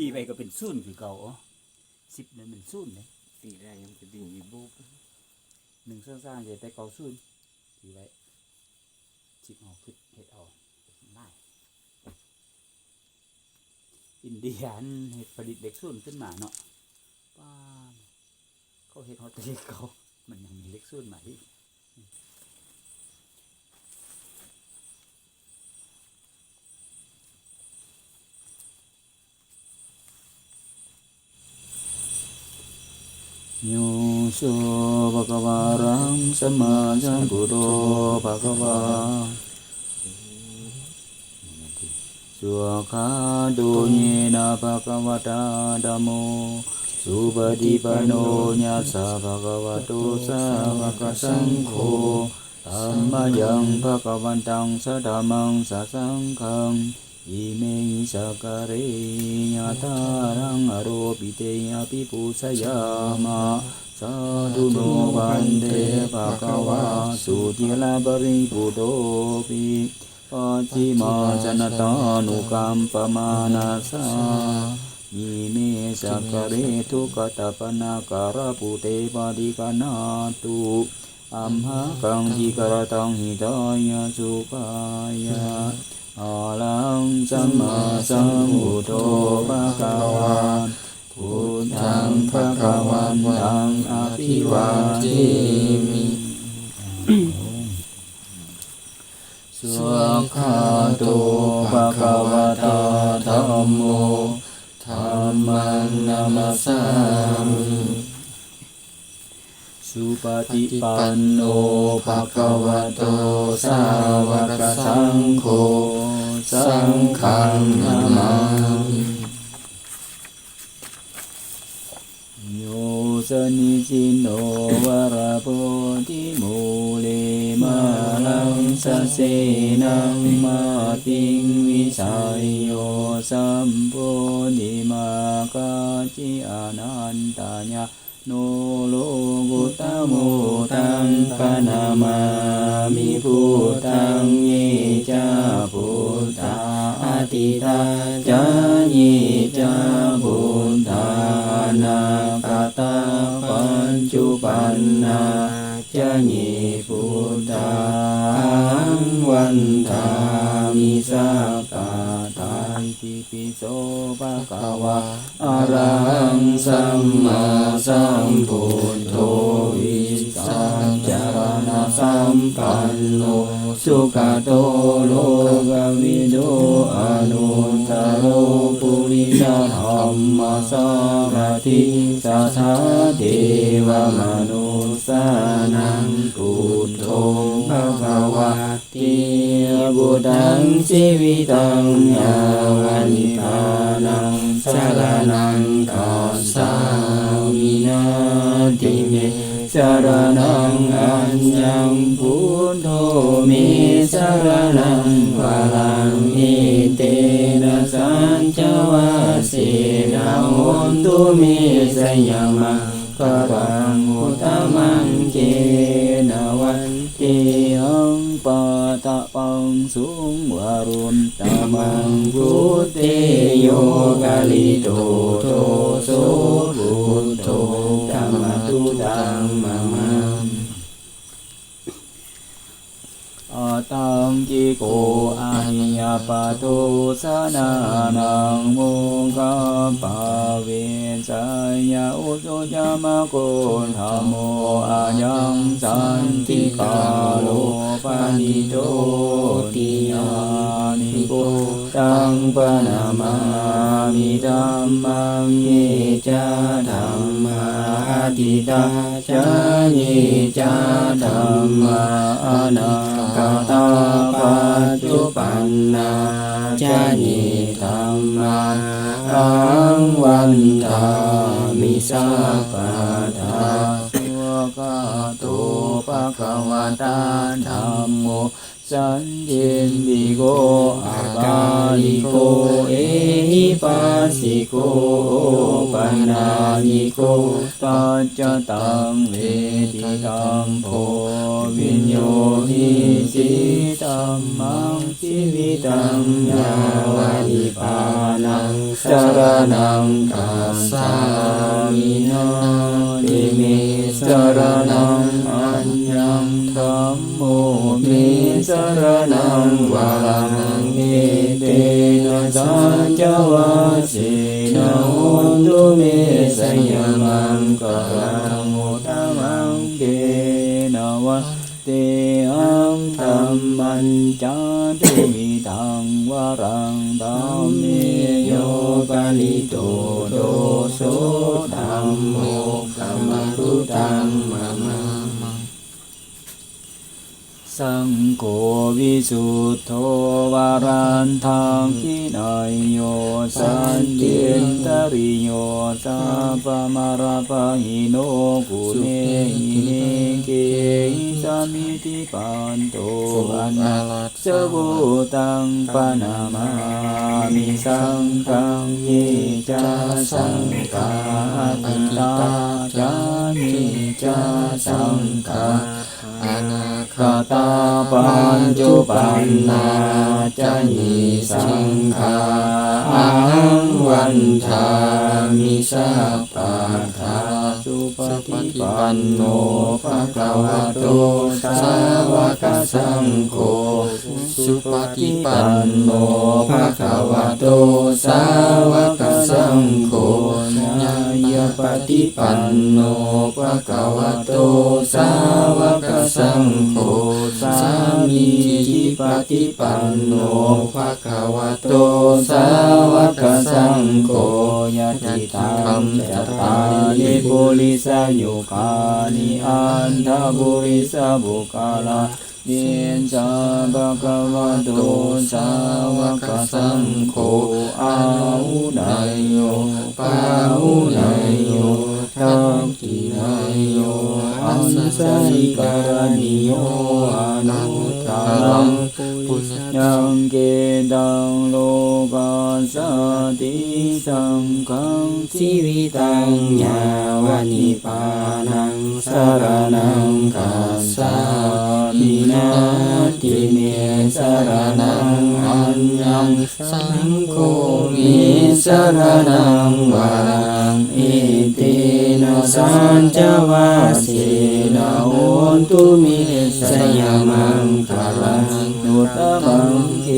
ຕີໄປກໍເປັນສູນຄືເກົ່າ. ເອີ ສິບນັ້ນແມ່ນສູນເດ້. ຕີໄດ້ຍັງຈະຕີຢູ່ບຸບ ໜຶ່ງ ສອງ ສາມ ເຈັດ ແປດ ເກົ້າ ສູນ ຕີໄວ້. ສິບ ເຮົາຄິດເຮັດເອົາ ຫຼາຍ. ອິນເດຍຫັ້ນເຮັດ ຜະລິດເລກສູນຂຶ້ນມາເນາະ. ປ້າ ເຂົາເຮັດຮອດເລກເກົ້າ ມັນຍັງມີເລກສູນມາອີກ. Yo so bhagavā arahaṃ sammāsambuddho bhagavā sugato yena bhagavatā dhammo supaṭipanno yassa bhagavato sāvakasaṅgho tammayaṃ bhagavantaṃ sadhammaṃ sasaṅghaṃ imehi sakkāre yathārahaṃ āropitehi abhipūjayāma. Sādhu no bhante bhagavā suciraparipūtopi pacchimājanatānukampamānassa ime sakkāre duggatapaṇṇākārabhūte paṭiggaṇhātu amhākaṃ dīgharattaṃ hitāya sukhāya. Arahaṃ sammāsambuddho bhagavā buddhaṃ bhagavantaṃ abhivādemi. Sugato bhagavatā dhammo dhammaṃ namassāmi. Supaṭipanno bhagavato sāvakasaṅgho saṅghaṃ namāmi. Yo sannisinno varabodhimūle māraṃ sasenaṃ mahatiṃ vijeyyo sambodhimāgacchi anantañā ṇo lokuttamo taṃ paṇamāmi buddhaṃ. Ye ca buddhā atītā ca ye ca buddhā anāgatā paccuppannā ca ye buddhā ahaṃ vandāmi sabbadā. Itipi so bhagavā arahaṃ sammāsambuddho vijjācaraṇasampanno sugato lokavidū anuttaro purisadammasārathi satthā devamanussānaṃ buddho bhagavā ti buddhaṃ jīvitaṃ yāva nibbānaṃ saraṇaṃ gacchāmi. Natthi me saraṇaṃ aññaṃ buddho me saraṇaṃ varaṃ etena saccavajjena hotu me jayamaṅgalaṃ. Uttamaṅgena vandehaṃ pādapaṃsuṃ varuttamaṃ buddhe yo khalito doso buddho khamatu taṃ mamaṃ. Aṭṭhaṅgiko ariyapatho janānaṃ mokkhappavesāya ujū ca maggo dhammo ayaṃ santikaro paṇīto tiṇṇanniko taṃ paṇamāmi dhammaṃ. Ye ca dhammā atītā ca ye ca dhammā anāgatā paccuppannā ca ye dhammā ahaṃ vandāmi sabbadā. Svākkhāto bhagavatā dhammo sandiṭṭhiko akāliko ehipassiko opanayiko paccattaṃ veditabbo viññūhīti. Dhammaṃ jīvitaṃ yāva nibbānaṃ ສະຣະນັງ ກັດສາມິ ນາທິ ເມ ສະຣະນັງ ອັນຍັງ ທຳໂມ ເມ ສະຣະນັງ ວະຣັງ ເອເຕນະ ສັນຈະ ວະເສນະ ໂຫນຕຸ ເມ ໄຊຍະມັງຄະລັງ ອຸດຕະມັງ ເຂນະ ວັດ ເຕ ອັງ ທຳມັນຈະ ທຸວິທັງ ວະຣັງ ທຳເມ ໂຍ ຄະລິໂຕ ໂທ ໂສ ທຳໂມ ຄະມະຕຸ ທັງ ມະ ມັງ ສັງໂຄ ວິສຸດໂທ ວະລັນ ທັກຂິນາໂຍ ສັນທິນຕະລິໂຍ ສັບພະມາລະປະຫິໂນ ກຸເມຫິ ເມ ເກຫິ ສະມິດທິປັນໂຕ ອະນັດ ສະໂວ ຕັງ ປະນະມາມິ ສັງຄັງ ເຍ ຈະ ສັງຄາ ອະຕີຕາ ຈະ ເຍ ຈະ ສັງຄາ ອະນາຄະຕາ ປັດຈຸປັນນາ ຈະ ເຍ ສັງຄາ ອະຫັງ ວັນທາມິ ສັບ ປະ ທາ ສຸປະຕິປັນໂນ ພະຄະວະໂຕ ສາວະກະສັງໂຄ ສຸປະຕິປັນໂນ ພະຄະວະໂຕ ສາວະກະສັງໂຄ ຍາຍະປະຕິປັນໂນ ພະຄະວະໂຕ ສາວະກະສັງໂຄ ສາມີຈິປະຕິປັນໂນ ພະຄະວະໂຕ ສາວະກະສັງໂຄ ຍະທິທັງ ຈັດຕາລິ ປຸລິສະຍຸຄານິ ອັດຖະປຸລິສະບຸກຄະລາ ເດຊາ ພະຄະວະໂຕ ສາວະກະສັງໂຄ ອາຫຸນາໂຍ ປາຫຸນາໂຍ ທັກ ຂິນາໂຍ ອັນຊະລິກະລະນີໂຍ ອະນຸດຕະລັງ ປຸນຍັງ ເກຕັງ ໂລກັດສາຕິ ສັງຄັງ ຊີວິຕັງ ຍາວະນິບພານັງ ສະຣະນັງ ກັດສາມິ ນາທິ ເມ ສະຣະນັງ ອັນຍັງ ສັງໂຄ ເມ ສະຣະນັງ ວະຣັງ ເອເຕນະ ສັນຈະ ວະເສນະ ໂຫນຕຸ ເມ ໄຊຍະມັງຄະລັງ ອຸດຕະມັງ ເຂ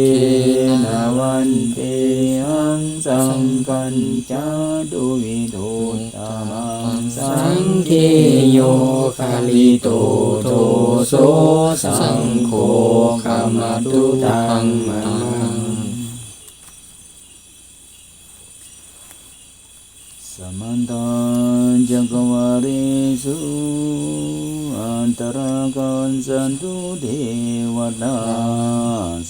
ນະ ວັນເຕຫັງ ສັງຄັນຈະ ທຸວິທູດຕະມັງ ສັງເຄ ໂຍຄະລິໂຕ ໂທ ໂສ ສັງໂຄ ຄະມະຕຸ ທັງ ມະ ມັງ ສະມັນຕາ ຈັກກະວາເລສຸ ອັດຕະລາກະສັນຕຸ ເທວະຕາ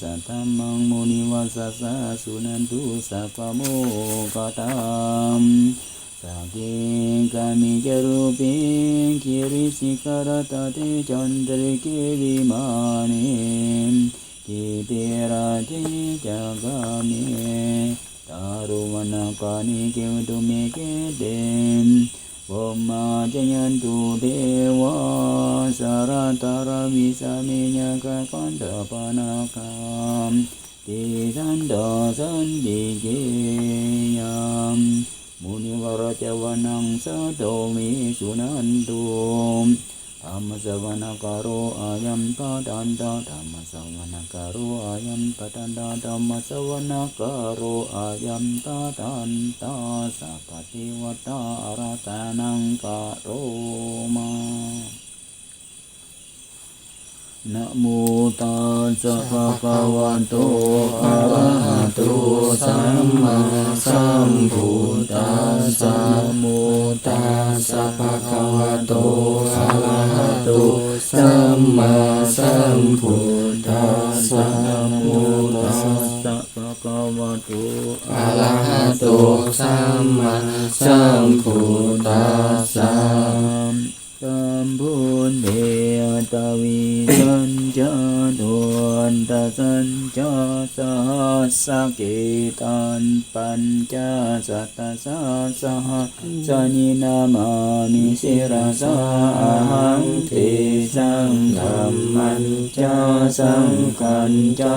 ສະທັມມັງ ມຸນິວະສະສະ ສຸນັນຕຸ ສັບພະໂມກຂະທຳ ສັກເກ ກາເມ ຈະ ຣູເປ ກິລິສິຂະຣະຕະເທ ຈັນຕະລິເກ ວິມາເນ ດີເປ ຣາເຈ ຈະ ກາເມ ຕາຣຸວັນນະການິ ເກ ວັນຕຸ ເມ ເຂເຕ ພົມມະ ຈະ ຍັນຕຸ ເທວາ ສະລະຕະລະ ວິສະເມ ຍະຂະ ກັນທະປະນາຄາ ຕິດທັນຕາ ສັນຕິເກ ຍາ ມຸນິວະຣະ ຈະ ວະນັງ ສະໂຕ ວິສຸນັນຕຸ ທຳມະສະວະນະກາໂຣ ອາຍັມພະທັນຕາ ທຳມະສະວະນະກາໂຣ ອາຍັມພະທັນຕາ ທຳມະສະວະນະກາໂຣ ອາຍັມພະທັນຕາ ສັບພະເທວະຕາ ອາຣາທະນາງ ກະໂຣມາ ນະໂມຕັດສະ ພະຄະວະໂຕ ອະລະຫະໂຕ ສຳມາສຳພຸດທັດສະ ນະໂມຕັດສະ ພະຄະວະໂຕ ອະລະຫະໂຕ ສຳມາສຳພຸດທັດສະ ນະໂມຕັດສະ ພະຄະວະໂຕ ອະລະຫະໂຕ ສຳມາສຳພຸດທັດສະ ສຳພຸດເທ ອະຕະວິສັນຈາໂຕ Dasasahassaṃ ca sahassake taṃ pañcasatasahassāni namāmi sirasā ahaṃ. Tesaṃ dhammañca saṅghañca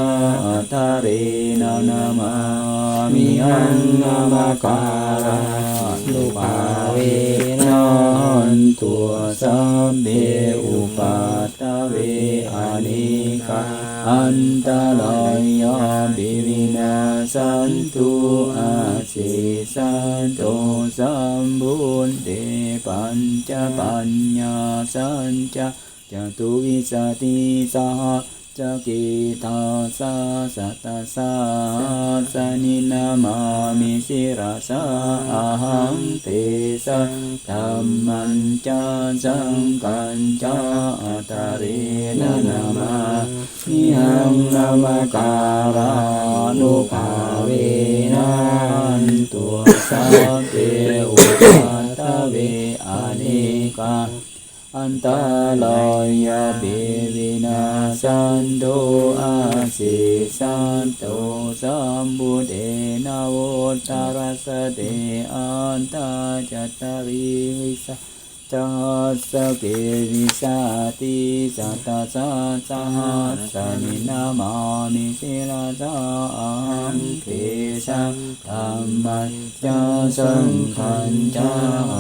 ādarena namāmihaṃ. Namakārānubhāvena hantvā sabbe upaddave anekā antarāyāpi vinassantu asesato. Sambuddhe pañcapaññāsañca catuvīsatisahassake dasasatasahassāni namāmi sirasā ahaṃ. Tesaṃ dhammañca saṅghañca ādarena namāmihaṃ. Namakārānubhāvena hantvā sabbe upaddave anekā antarāyāpi vinassantu asesato. Sambuddhe navuttarasate aṭṭhacattāḷīsasahassaṃ ke vīsatisatasahassāni namāmi sirasā ahaṃ. Tesaṃ dhammañca saṅghañca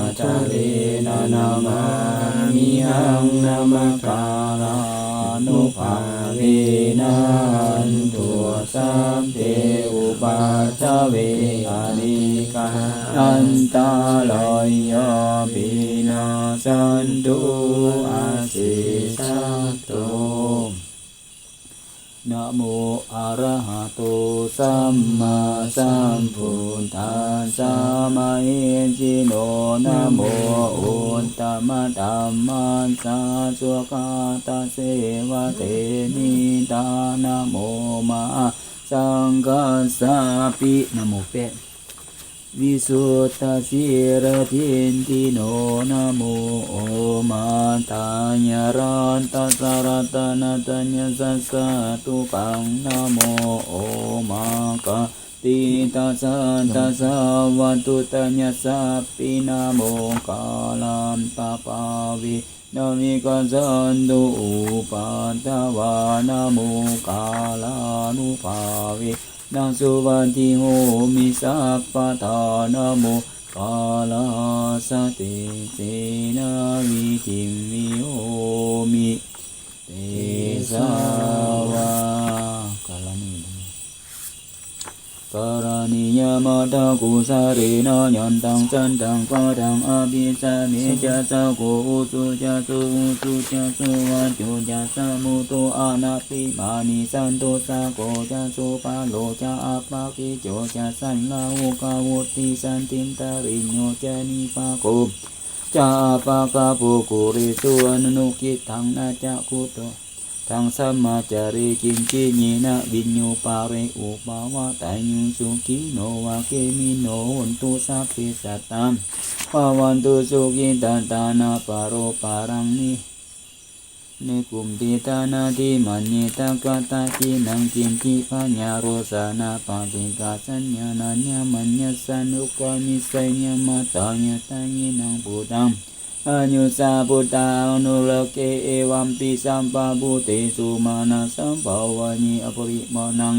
ādarena namāmihaṃ. Namakārānubhāvena hantvā sabbe upaddave anekā antarāyāpi vinassantu asesato. Namo arahato sammāsambuddhassa mahesino. Namo uttamadhammassa svākkhātasseva tenidha. Namo mahāsaṅghassāpi. Namo ແປດ Visuddhasīladiṭṭhino. Namo omātyāraddhassa ratanattayassa tubbhaṃ. Namo omakātītassa tassa vatthuttayassapi. Namokārappabhāve na vigacchantu upaddavā. Namokārānubhāvena suvatthi homi sabbadā. Namokārassa tejena vidhimhi homi tejavā. Karaṇīyamatthakusalena yantaṃ santaṃ padaṃ abhisamecca sakko ujū ca suhujū ca suvaco cassa mudu anatimānī santussako ca subharo ca appakicco ca sallahukavutti santindriyo ca nipako ca appagabbho kulesu anugiddhaṃ. Na ca khuddho taṃ samācare kiñci yena viññū pare upavadeyyuṃ. Sukhino vā khemino hontu sabbe sattā bhavantu sukhitattā. Na paro paraṃ ni nikubbetha nātimaññetha katthaci naṃ kiñci byārosanā paṭighasaññā nāññamaññassa nukkhamissa yamattha yattha yena buddhaṃ āyusā buddhā anurakkhe evampi sabbabhūtesu mānasambhāvaye aparimāṇaṃ.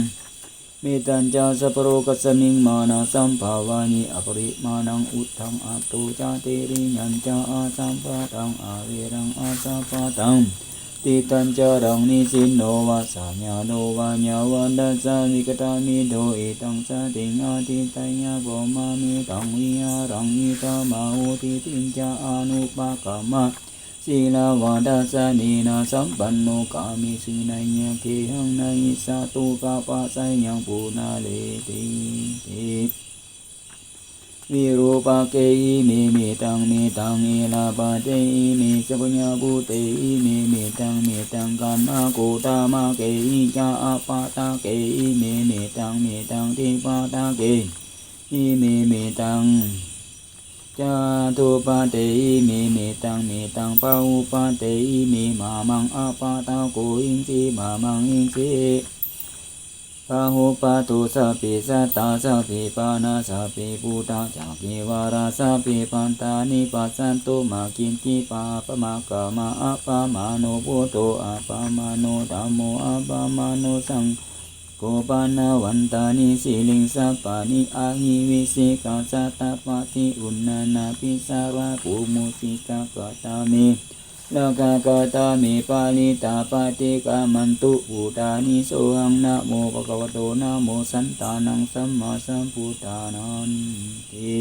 Mettañca sabbalokasmiṃ mānasambhāvaye aparimāṇaṃ uddhaṃ adho ca tiriyañca asambādhaṃ averaṃ asapattaṃ. Tiṭṭhañcaraṃ nisinno vā sayāno vā yāvatassa vigatamiddho etaṃ satiṃ adhiṭṭheyya brahmametaṃ vihāraṃ idhamāhu. Diṭṭhiñca anupagamma sīlavā dassanena sampanno kāmesu vineyya gehaṃ na hi jātu gabbhaseyyaṃ punaretīti. Virūpakkhe ime mettaṃ mettaṃ, irāpakkhe ime puññakkhetti ime mettaṃ mettaṃ, kaṇhakuttamakkhehi ca appagabbhe ime mettaṃ mettaṃ, dīpakkhe ime mettaṃ ຈະຕຸປະເຕອິເມ ເມຕັງເມຕັງ ປະຫຸປະເຕອິເມ ມະມັງ ອະປະທະໂກ ອິງຊີ ມະມັງ ອິງຊີ ປະຫຸປະໂຕ ສັບເພສັດຕາ ສັບເພປານາ ສັບເພພູຕາ ຈັກເຄວະລາ ສັບເພພັດຕານິ ປັດສັນຕຸ ມາກິດທິ ປະປະມາກະມາ ອະປະມາໂນ ພຸດໂທ ອະປະມາໂນ ທຳໂມ ອະປະມາໂນ ສັງ ໂກ ປານະວັນຕານິ ສິລິງ ສັບປານິ ອະຫິ ວິຊິກາ ສັດຕະປະຕິ ອຸນນານາ ປິສາລາ ໂພ ມຸສິຕາ ກາຕາເມ ລາຄາ ກາຕາເມ ປາລິຕາ ປະຕິກາມັນຕຸ ພູຕານິ ໂສຫັງ ນະໂມ ພະຄະວະໂຕ ນະໂມ ສັນຕານັງ ສຳມາສຳພຸດທານັນຕິ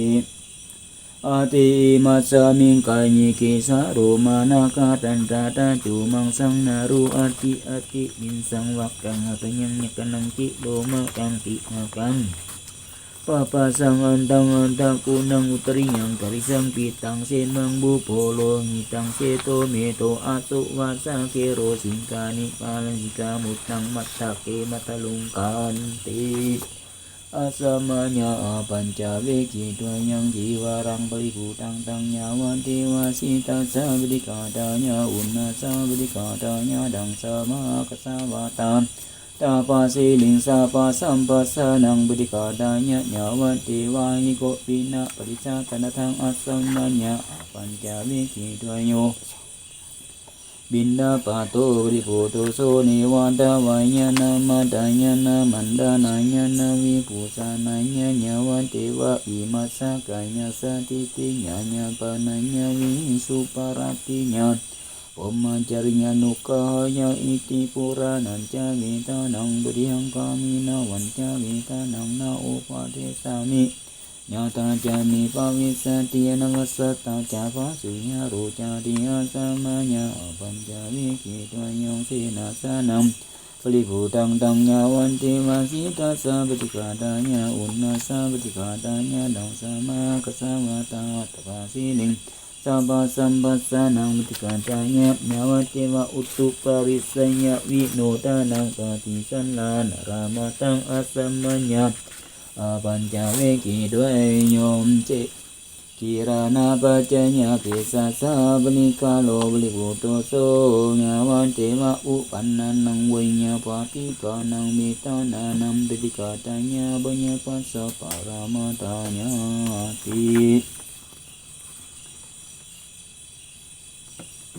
ອະຕິ ອິມັດສະມິງ ກາຍິ ເກສາ ໂລມາ ນະຂາ ທັນຕາ ຕະຈຸ ມັງສັງ ນະໂຣ ອະຕິ ອະຕິ ວິນສັງ ວັກກັງ ຫະຕະຍັງ ຍັກຂະນັງ ຕິໂລມະກັງ ຕິນາກັງ ປະປາສັງ ອັນຕັງ ອັນຕະກຸນັງ ອຸດຕະຣິຍັງ ກະລິສັງ ປິດຕັງ ເສມະງ ບຸບໂພ ໂລຫິຕັງ ເສໂຕ ເມໂຕ ອະສຸວັດສະ ເຄໂຣ ສິງຄາ ນິພາລະ ສິກຂາ ມຸດທັງ ມັດທະເກ ມັດທະລຸງ ຂັນຕິ ອະສະມະຍາ ອະປັນຈະເວຄີ ທວາຍັງ ຈີວະລັງ ປະລິພູຕັງ ຕັງ ຍາວະເທວະ ສີຕະສະ ປະຕິຄາທາຍະ ອຸນນະສະ ປະຕິຄາທາຍະ ດັງສະມາຄະສະວາຕາ ຕາປະສີລິງ ສະປະສຳປັດສານັງ ປະຕິຄາທາຍະ ຍາວະເທວະ ຫິໂກ ປິນະປະຕິຊາຕະນະທັງ ອະສະມະຍາ ອະປັນຈະເວຄີ ທວາໂຍ ປິນນະປາໂຕ ປະລິພູໂຕ ໂສ ເນວະທະວາຍະ ນະມັດຖາຍະ ນະມັນດານາຍະ ນະວິພູຊານາຍະ ຍາວະເທວະ ອິມັດສະກາຍະ ສະຖິຕິຍາຍະ ປານາຍະ ວິສຸປະລັດຕິຍາ ພົມມະຈາຣິຍານຸກະຫາຍະ ອິຕິປຸຣານະນະ ຈາເວທະນານັງ ປະຕິຮັງຄາມິ ນະວັນຈາເວທະນານັງ ນະອຸປະເດສາມິ ຍະຖາຈາເມ ພະວິສະຕິ ອະນາຄະສະຕາ ຈາພະສຸຍາໂຣ ຈາຕິອາສະມາຍາ ອະປັນຈະເວຄີ ທວາຍັງ ເສນາສະນັງ ປະລິພູຕັງ ຕັງ ຍາວັນເທວະ ສີຕະສະ ປະຕິຄາທາຍະ ອຸນນະສະ ປະຕິຄາທາຍະ ດັງສະມາຄະສະວາຕາ ຕາປະສີລິງ ສະປະສຳປັດສານັງ ປະຕິຄາທາຍະ ຍາວັນເທວະ ອຸຕຸປະລິສະຍະ ວິໂນທານັງ ປະຕິສັນລານາຣາມະທັງ ອະສະມະຍາ ອະປັນຈະເວຄີ ທວາໂຍ ເຊ ກິລານາປັດຈະຍາ ເພສັດສາ ປະລິຄາໂລ ປະລິພູໂຕ ໂສ ຍາວັນເທວະ ອຸປັນນານັງ ໄວຍາປະຕິປານັງ ເມຕານານັງ ປະຕິຄາທາຍະ ໄວຍາປັດສະປະລະມະທາຍາຕິ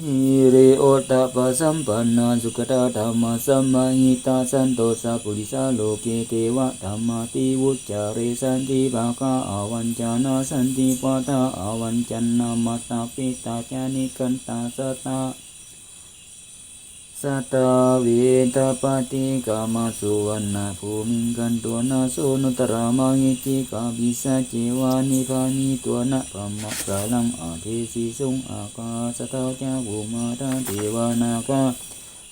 ຫິຣິໂອດຕະປະສຳປັນນາ ສຸກະຕາທຳມະສະມະຫິຕາ ສັນໂຕສະປຸລິສາ ໂລເກເທວະທຳມາທິວຸດຈາເຣ ສັນຕິພາຄາ ອະວັນຈານາ ສັນຕິປາທາ ອະວັນຈັນນາ ມາຕາປິຕາ ຍານິກັນຕາ ສະຕາ ສະຕາເວທະປະຕິກາມາ ສຸວັນນະພູມິງ ຄັນໂຕນາ ໂສນຸດຕະຣາ ມະຫິດທິກາ ປິສາເຈວາ ນິພານິໂຕນະ ພະມະກາລັງ ອາເທສີສຸງ ອາກາສະທາ ຈາພູມມາທາ ເທວານາກາ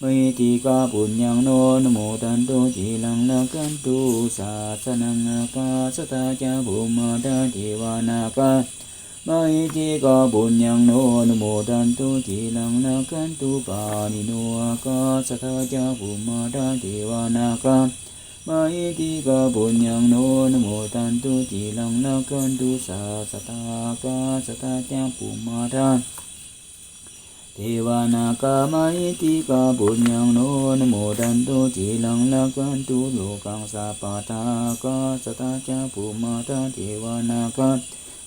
ມະຫິດທິກາ ປຸນຍັງ ໂນ ອະນຸໂມທັນຕຸ ທີລັງ ລັກຂັນຕຸ ສາສະນັງ ອາກາສະທາ ຈາພູມມາທາ ເທວານາກາ ມະຫິດທິກາ ປຸນຍັງ ໂນ ອະນຸໂມທັນຕຸ ທີລັງ ລັກຂັນຕຸ ປານິໂນ ອາກາສະທາ ຈາພູມມາທາ ເທວານາກາ ມະຫິດທິກາ ປຸນຍັງ ໂນ ອະນຸໂມທັນຕຸ ທີລັງ ລັກຂັນຕຸ ສາສະທາ ອາກາສະທາ ຈາພູມມາທາ ເທວານາກາ ມະຫິດທິກາ ປຸນຍັງ ໂນ ອະນຸໂມທັນຕຸ ທີລັງ ລັກຂັນຕຸ ໂລກັງ ສະປະທາ ອາກາສະທາ ຈາພູມມາທາ ເທວານາກາ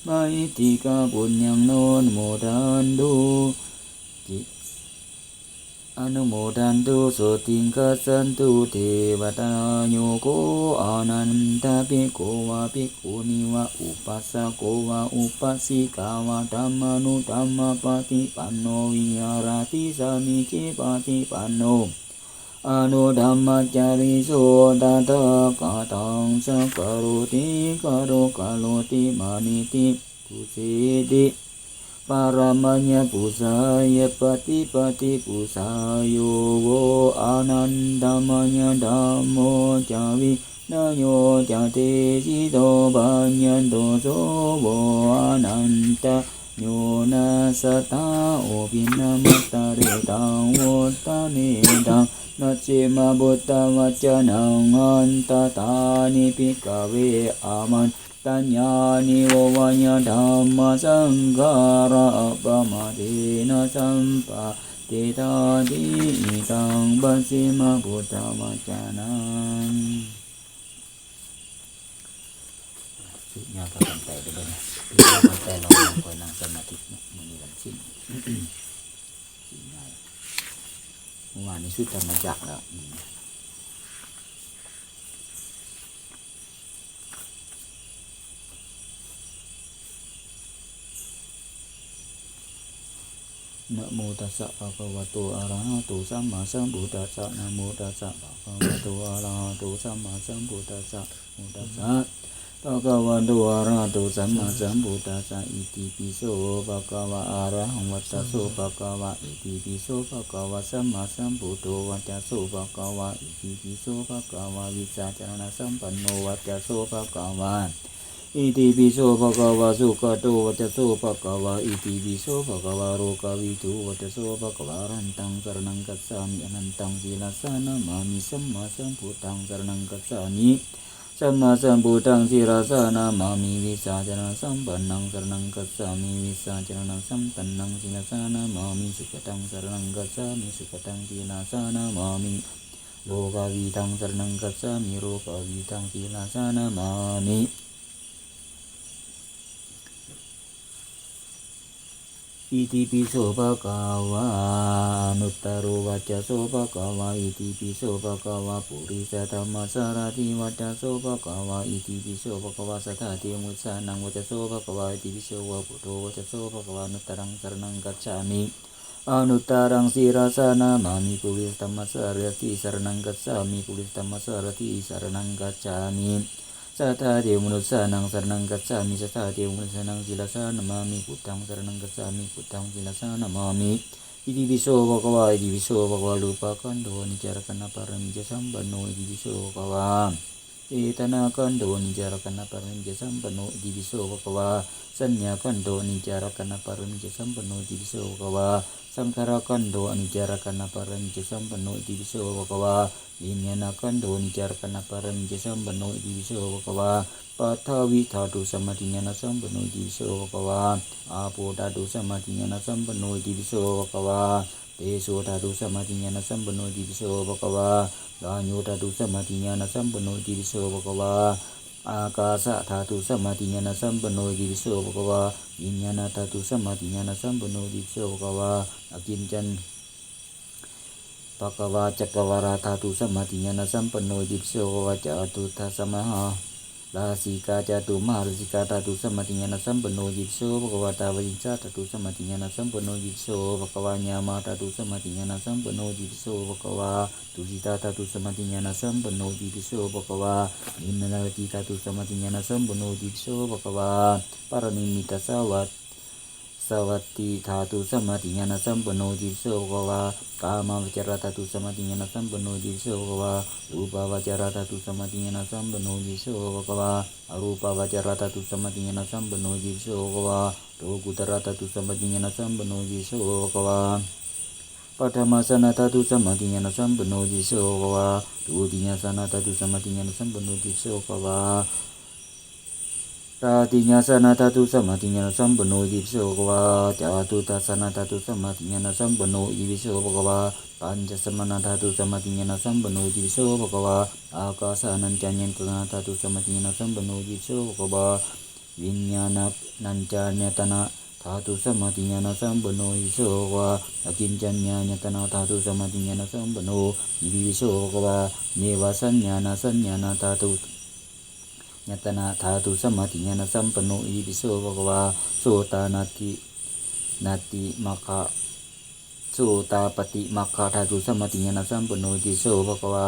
ມະຫິດທິກາ ປຸນຍັງ ໂນ ອະນຸໂມທັນຕຸ ອະນຸໂມທັນຕຸ ໂສຕິງຄັດສັນຕຸ ເທວະຕາ ໂຍໂຄ ອານັນທະ ພິກຂຸວາ ພິກຂຸນີວາ ອຸປັດສະໂກວາ ອຸປັດສິກາວາ ທຳມານຸທຳມະປະຕິປັນໂນ ວິຫາຣາຕິສາມິ ເຈ ປະຕິປັນໂນ ອະນຸທຳມະຈາຣິສຸ ຕະຖາຄະຕັງ ສັກກາໂຣຕິ ກາໂຣຄາໂຣຕິ ມານີຕິ ປຸຊິຕິ ປະຣະມະຍະປູຊາຍະ ປະຕິປັດຕິປູຊາໂຍໂຫ ອານັນຕະມະຍະທຳໂມ ຈາວິນະໂຍ ຈາຕິສິໂຕ ພະຍັນໂຕ ໂສໂຫ ອານັນຕະໂຍນາສະຖາ ໂອພິນະມັດຕະເຣຕັງ ວຸດຕະເນຕັງ ມັດຊິມະພຸດທະວັດຈະນັງ ອັນຕະຖານິ ພິກຂະເວ ອາມັນ ຕະຍານິໂວວະຍະ ທຳມະສັງຂາຣາ ອະປະມາເທນະ ສຳປະຕິດຖາຕິ ອີທັງ ປັດຊິມະພຸດທະວະຈະນັງ. ສຸດຍອດພາກັນໄປເດີບັດນີ້ ພາກັນໄປລອງນັ່ງ ຂ້ອຍນັ່ງສະມາທິເນາະ ມື້ນີ້ວັນສິນ ສິນໃຫຍ່ ເມື່ອວານນີ້ສຸດທຳມະຈັກແລ້ວ. ນະໂມຕັດສະ ພະຄະວະໂຕ ອະລະຫະໂຕ ສຳມາສຳພຸດທັດສະ ນະໂມຕັດສະ ພະຄະວະໂຕ ອະລະຫະໂຕ ສຳມາສຳພຸດທັດສະ ໂມຕັດສະ ພະຄະວະໂຕ ອະລະຫະໂຕ ສຳມາສຳພຸດທັດສະ ອິຕິປິໂສ ພະຄະວາ ອະຣະຫັງ ວັດທະໂສ ພະຄະວາ ອິຕິປິໂສ ພະຄະວາ ສຳມາສຳພຸດໂທ ວັດທະໂສ ພະຄະວາ ອິຕິປິໂສ ພະຄະວາ ວິຊາຈະລະນະສຳປັນໂນ ວັດທະໂສ ພະຄະວາ ອິຕິປິໂສ ພະຄະວາ ສຸກະໂຕ ວັດທະໂສ ພະຄະວາ ອິຕິປິໂສ ພະຄະວາ ໂລກະວິທູ ວັດທະໂສ ພະຄະວາ ອະລະຫັນຕັງ ສະລະນັງ ກັດສາມິ ອະລະຫັນຕັງ ສິລາສາ ນະມາມິ ສຳມາສຳພຸດທັງ ສະລະນັງ ກັດສາມິ ສຳມາສຳພຸດທັງ ສິລາສາ ນະມາມິ ວິຊາຈະລະນະສຳປັນນັງ ສະລະນັງ ກັດສາມິ ວິຊາຈະລະນະສຳປັນນັງ ສິລາສາ ນະມາມິ ສຸກະທັງ ສະລະນັງ ກັດສາມິ ສຸກະທັງ ສິລາສາ ນະມາມິ ໂລກະວິທູທັງ ສະລະນັງ ກັດສາມິ ໂລກະວິທູທັງ ສິລາສາ ນະມາມິ. ອິຕິປິໂສ ພະຄະວາ ອະນຸດຕະໂຣ ວັດທະໂສ ພະຄະວາ ອິຕິປິໂສ ພະຄະວາ ປຸລິສະທຳມະສາລະຖິ ວັດທະໂສ ພະຄະວາ ອິຕິປິໂສ ພະຄະວາ ສັດທາເທວະມະນຸດສານັງ ວັດທະໂສ ພະຄະວາ ອິຕິປິໂສ ພະຄະວາ ພຸດໂທ ວັດທະໂສ ພະຄະວາ ອະນຸດຕະລັງ ສະລະນັງ ກັດສາມິ ອະນຸດຕະລັງ ສິລາສາ ນະມາມິ ປຸລິສະທຳມະສາລະຖິ ສະລະນັງ ກັດສາມິ ປຸລິສະທຳມະສາລະຖິ ສະລະນັງ ກັດສາມິ ສັດທາເທວະມະນຸດສານັງ ສະລະນັງ ກັດສາມິ ສັດທາເທວະມະນຸດສານັງ ສິລາສາ ນະມາມິ ພຸດທັງ ສະລະນັງ ກັດສາມິ ພຸດທັງ ສິລາສາ ນະມາມິ ອິຕິປິໂສ ພະຄະວາ ອິຕິປິໂສ ພະຄະວາ ຮູປະຄັນໂທ ອະນິດຈະລັກຂະນະປາຣະມີຈະສຳປັນໂນ ອິຕິປິໂສ ພະຄະວາ ເວທະນາຂັນໂທ ອະນິດຈະລັກຂະນະປາຣະມີຈະສຳປັນໂນ ອິຕິປິໂສ ພະຄະວາ ສັນຍາຂັນໂທ ອະນິດຈະລັກຂະນະປາຣະມີຈະສຳປັນໂນ ອິຕິປິໂສ ພະຄະວາ ສັງຂາລະຂັນໂທ ອະນິດຈະລັກຂະນະປາຣະມີຈະສຳປັນໂນ ອິຕິປິໂສ ພະຄະວາ ວິນຍານະຂັນໂທ ອະນິດຈະລັກຂະນະປາຣະມີຈະສຳປັນໂນ ອິຕິປິໂສ ພະຄະວາ ປະຖະວິທາຕຸສຳມະທິຍານະສຳປັນໂນ ອິຕິປິໂສ ພະຄະວາ ອາໂປທາຕຸສຳມະທິຍານະສຳປັນໂນ ອິຕິປິໂສ ພະຄະວາ ເຕໂສທາຕຸສຳມະທິຍານະສຳປັນໂນ ອິຕິປິໂສ ພະຄະວາ ວາໂຍທາຕຸສຳມະທິຍານະສຳປັນໂນ ອິຕິປິໂສ ພະຄະວາ ອາກາສະທາຕຸສຳມະທິຍານະສຳປັນໂນ ອິຕິປິໂສ ພະຄະວາ ວິນຍານະທາຕຸສຳມະທິຍານະສຳປັນໂນ ອິຕິປິໂສ ພະຄະວາ ອະກິນຈັນ ພະຄະວາ ຈັກກະວາລະທາຕຸສຳມະທິຍານະສຳປັນໂນ ອິຕິປິໂສ ພະຄະວາ ຈະຕຸທັດສະມະຫາລາສິກາ ຈະຕຸມະຫາລາສິກາທາຕຸສຳມະທິຍານະສຳປັນໂນ ອິຕິປິໂສ ພະຄະວາ ທາວະລິງສາທາຕຸສຳມະທິຍານະສຳປັນໂນ ອິຕິປິໂສ ພະຄະວາ ຍາມາທາຕຸສຳມະທິຍານະສຳປັນໂນ ອິຕິປິໂສ ພະຄະວາ ຕຸສິຕາທາຕຸສຳມະທິຍານະສຳປັນໂນ ອິຕິປິໂສ ພະຄະວາ ນິມມະລາວະຕີທາຕຸສຳມະທິຍານະສຳປັນໂນ ອິຕິປິໂສ ພະຄະວາ ປະລະນິມມິດຕະສາວັດ ສະວັດຕິທາຕຸສຳມະທິຍານະສຳປັນໂນ ອິຕິປິໂສ ພະຄະວາ ກາມາວະຈະລະທາຕຸສຳມະທິຍານະສຳປັນໂນ ອິຕິປິໂສ ພະຄະວາ ຮູປາວະຈະລະທາຕຸສຳມະທິຍານະສຳປັນໂນ ອິຕິປິໂສ ພະຄະວາ ອະຮູປາວະຈະລະທາຕຸສຳມະທິຍານະສຳປັນໂນ ອິຕິປິໂສ ພະຄະວາ ໂລກຸດຕະລະທາຕຸສຳມະທິຍານະສຳປັນໂນ ອິຕິປິໂສ ພະຄະວາ ປະຖະມາສະນະທາຕຸສຳມະທິຍານະສຳປັນໂນ ອິຕິປິໂສ ພະຄະວາ ທຸຕິຍາສະນະທາຕຸສຳມະທິຍານະສຳປັນໂນ ອິຕິປິໂສ ພະຄະວາ ຕະຕິຍາສະນະທາຕຸສຳມະທິຍານະສຳປັນໂນ ອິຕິປິໂສ ພະຄະວາ ຈະຕຸທັດສະນະທາຕຸສຳມະທິຍານະສຳປັນໂນ ອິຕິປິໂສ ພະຄະວາ ປັນຈະສະມະນະທາຕຸສຳມະທິຍານະສຳປັນໂນ ອິຕິປິໂສ ພະຄະວາ ອາກາສານັນຈະຍະຕະນະທາຕຸສຳມະທິຍານະສຳປັນໂນ ອິຕິປິໂສ ພະຄະວາ ວິນຍານານັນຈາຍະຕະນະທາຕຸສຳມະທິຍານະສຳປັນໂນ ອິຕິປິໂສ ພະຄະວາ ອະກິນຈັນຍາຍະຕະນະທາຕຸສຳມະທິຍານະສຳປັນໂນ ອິຕິປິໂສ ພະຄະວາ ເນວະສັນຍານະສັນຍານະທາຕຸ ຍະຕະນະທາຕຸສຳມະທິຍານະສຳປັນໂນ ອິຕິປິໂສ ພະຄະວາ ໂສຕານັດຖິ ນັດຖິມັກຂະ ໂສຕາປັດຕິມັກຂະທາຕຸສຳມະທິຍານະສຳປັນໂນ ອິຕິປິໂສ ພະຄະວາ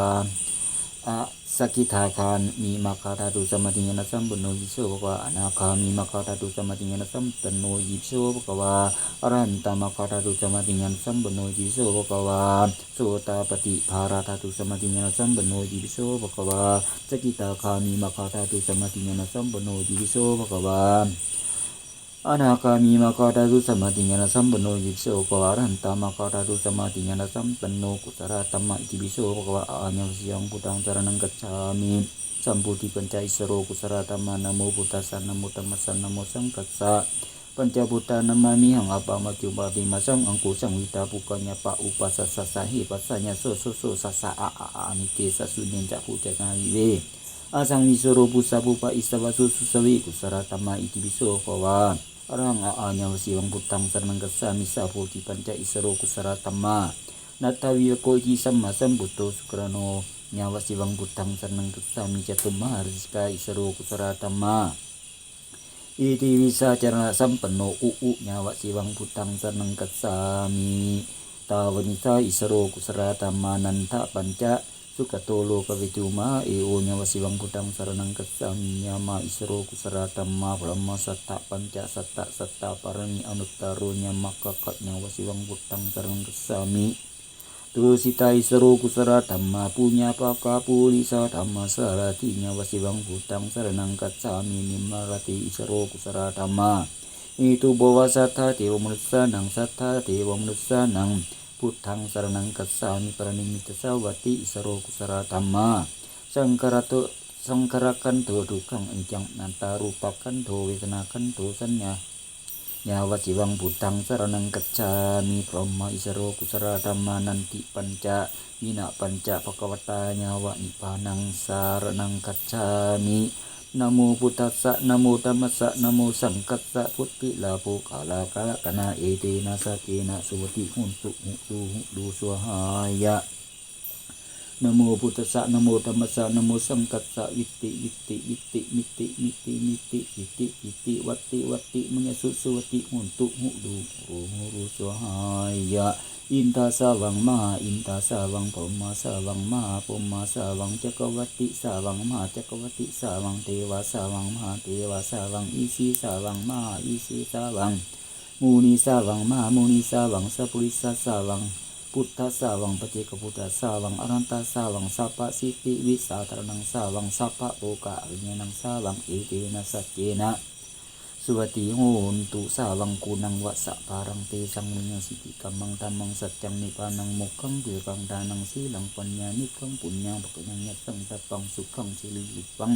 ອະສະກິທາຄາມິມັກຂະທາຕຸສຳມະທິຍານະສຳປັນໂນ ອິຕິປິໂສ ພະຄະວາ ອະນາຄາມິມັກຂະທາຕຸສຳມະທິຍານະສຳປັນໂນ ອິຕິປິໂສ ພະຄະວາ ອະລະຫັນຕະມັກຂະທາຕຸສຳມະທິຍານະສຳປັນໂນ ອິຕິປິໂສ ພະຄະວາ ໂສຕາປະຕິຜາລະທາຕຸສະມະທິຍານະສຳປັນໂນ ອິຕິປິໂສ ພະຄະວາ ສະກິທາຄາມິມັກຂະທາຕຸສະມາທິຍານະສຳປັນໂນ ອິຕິປິໂສ ພະຄະວາ ອະນາຄາມີ ມາຄະທາຕຸ ສຳມາທິຍານະສຳປັນໂນ ອິຕິປິໂສ ພະຄະວາ ອະລະຫັນຕາ ມາຄະທາຕຸ ສຳມາທິຍານະສຳປັນໂນ ກຸສະລະທຳມະ ອິຕິປິໂສ ພະຄະວາ ອາ ຍາວະຊີວັງ ພຸດທັງ ສະລະນັງ ກັດສາມິ ສຳໂພທິປັນຈະ ອິສໂຣ ກຸສະລະທຳມາ ນະໂມພຸດທັດສະ ນະໂມທຳມັດສະ ນະໂມສັງຄັດສະ ປັນຈະພຸດທານາມາມິ ຫັງ ອາປະ ມັດຈຸ ປະຕິມາ ສັງ ອັງ ໂກ ສັງ ວິດຖາ ປຸກກະ ຍະປະ ອຸປະ ສະສະ ສະ ເຫ ປັດສະ ຍະ ໂສ ໂສ ໂສ ສະສະ ອະ ອະ ອາ ອາ ນິ ເຕ ສະ ສຸ ເນນຈະ ພູ ຈະ ນາ ວິ ເວ ອາ ສັງ ວິສະໂຣ ປຸ ສະ ປຸ ປະ ອິ ສະ ວະ ສຸ ສຸ ສະ ເວ ກຸສະລະທຳມາ ອິຕິປິໂສ ພະຄະວາ ອະລະຫັງ ອາ ອາ ຍາວະຊີວັງ ພຸດທັງ ສະລະນັງ ກັດສາມິ ສາໂພທິປັນຈະ ອິສໂຣ ກຸສະລະທຳມາ ນັດຖາ ວິວາໂກ ອິຕິ ສຳມາສຳພຸດໂທ ສຸກະລາໂນ ຍາວະຊີວັງ ພຸດທັງ ສະລະນັງ ກັດສາມິ ຈະຕຸມະຫາຣາຊິກາ ອິສໂຣ ກຸສະລະທຳມາ ອິຕິວິຊາຈະລະນະສຳປັນໂນ ອຸ ອຸ ຍາວະຊີວັງ ພຸດທັງ ສະລະນັງ ກັດສາມິ ຕາວະນິສາ ອິສໂຣ ກຸສະລະທຳມາ ນັນທະປັນຈະ ສຸກະໂຕ ໂລກະວິທູ ມະຫາເອໂອ ຍາວະຊີວັງ ພຸດທັງ ສະລະນັງ ກັດສາມິ ຍາມາ ອິສໂຣ ກຸສະລະທຳມາ ພະລະມາ ສັດຖະປັນຈະ ສັດຕະ ສັດຕາ ປາຣະມີ ອະນຸດຕະໂຣ ຍາມະກະກະ ຍາວະຊີວັງ ພຸດທັງ ສະລະນັງ ກັດສາມິ ຕຸສິຕາ ອິສໂຣ ກຸສະລະທຳມາ ປຸນຍະພະກະ ປຸລິສະທຳມະສາລະຖິ ຍາວະຊີວັງ ພຸດທັງ ສະລະນັງ ກັດສາມິ ນິມມະລະຕິ ອິສໂຣ ກຸສະລະທຳມາ ເຫຕຸ ພະວາ ສັດຖາ ເທວະມະນຸດສານັງ ສັດຖາ ເທວະມະນຸດສານັງ ພຸດທັງ ສະລະນັງ ກັດສາມິ ປະລະນິມມິດຕະສາວັດຕິ ອິສໂຣ ກຸສະລະທຳມາ ສັງຂາຣະໂຕ ສັງຂາຣະຂັນໂທ ທຸກຂັງ ອະນິດຈັງ ອະນັດຕາ ຮູປະຂັນໂທ ເວທະນາຂັນໂທ ສັນຍາ ຍາວະຊີວັງ ພຸດທັງ ສະລະນັງ ກັດສາມິ ພະລະມາ ອິສໂຣ ກຸສະລະທຳມາ ນັນທິປັນຈະ ວິນະປັນຈະ ພະຄະວະຕາ ຍາວະ ນິບພານັງ ສະລະນັງ ກັດສາມິ ນະໂມພຸດທັດສະ ນະໂມທຳມັດສະ ນະໂມສັງຄັດສະ ໂພຕິລາໂພ ຄາລາຄາລະກະນາ ເອເຕນະ ສັດເຈນະ ສຸວັດຕິ ໂຫນຕຸ ໂຫຕຸ ໂຫຕຸ ສວາຫາຍະ ນະໂມພຸດທັດສະ ນະໂມທຳມັດສະ ນະໂມສັງຄັດສະ ວິດຕິ ວິດຕິ ວິດຕິ ມິດຕິ ມິດຕິ ມິດຕິ ຈິດຕິ ຈິດຕິ ວັດຕິ ວັດຕິ ມະຍະສຸ ສຸວັດຕິ ໂຫນຕຸ ໂຫຕຸ ໂຫຕຸ ໂຫຕຸ ສວາຫາຍະ ອິນທາສາວັງ ມະຫາອິນທາສາວັງ ພົມມາສາວັງ ມະຫາພົມມາສາວັງ ຈັກກະວັດຕິສາວັງ ມະຫາຈັກກະວັດຕິສາວັງ ເທວາສາວັງ ມະຫາເທວາສາວັງ ອີສີສາວັງ ມະຫາອີສີສາວັງ ມຸນີສາວັງ ມະຫາມຸນີສາວັງ ສັບປຸລິສາສາວັງ ພຸດທະສາວັງ ປະເຈກະພຸດທະສາວັງ ອະລະຫັນຕະສາວັງ ສັບພະສິດທິວິສາທາຣະນັງສາວັງ ສັບພະໂພກະອະວິນຍານັງສາວັງ ເອເຕນະ ສັດເຈນະ ສຸວັດຕິ ໂຫນຕຸ ສາວັງ ຄູນັງ ວະສະພາລັງ ເຕສັງ ວິນະສິດທິກຳມັງ ທຳມັງ ສັດຈັງ ນິບພານັງ ໂມກຂັງ ເພກະລັງ ທານັງ ສີລັງ ປັນຍາ ນິກຂັງ ປຸນຍັງ ພະກະຍັງ ຍັດສັງ ສັບພັງ ສຸຂັງ ສິລິ ຍຸບພັງ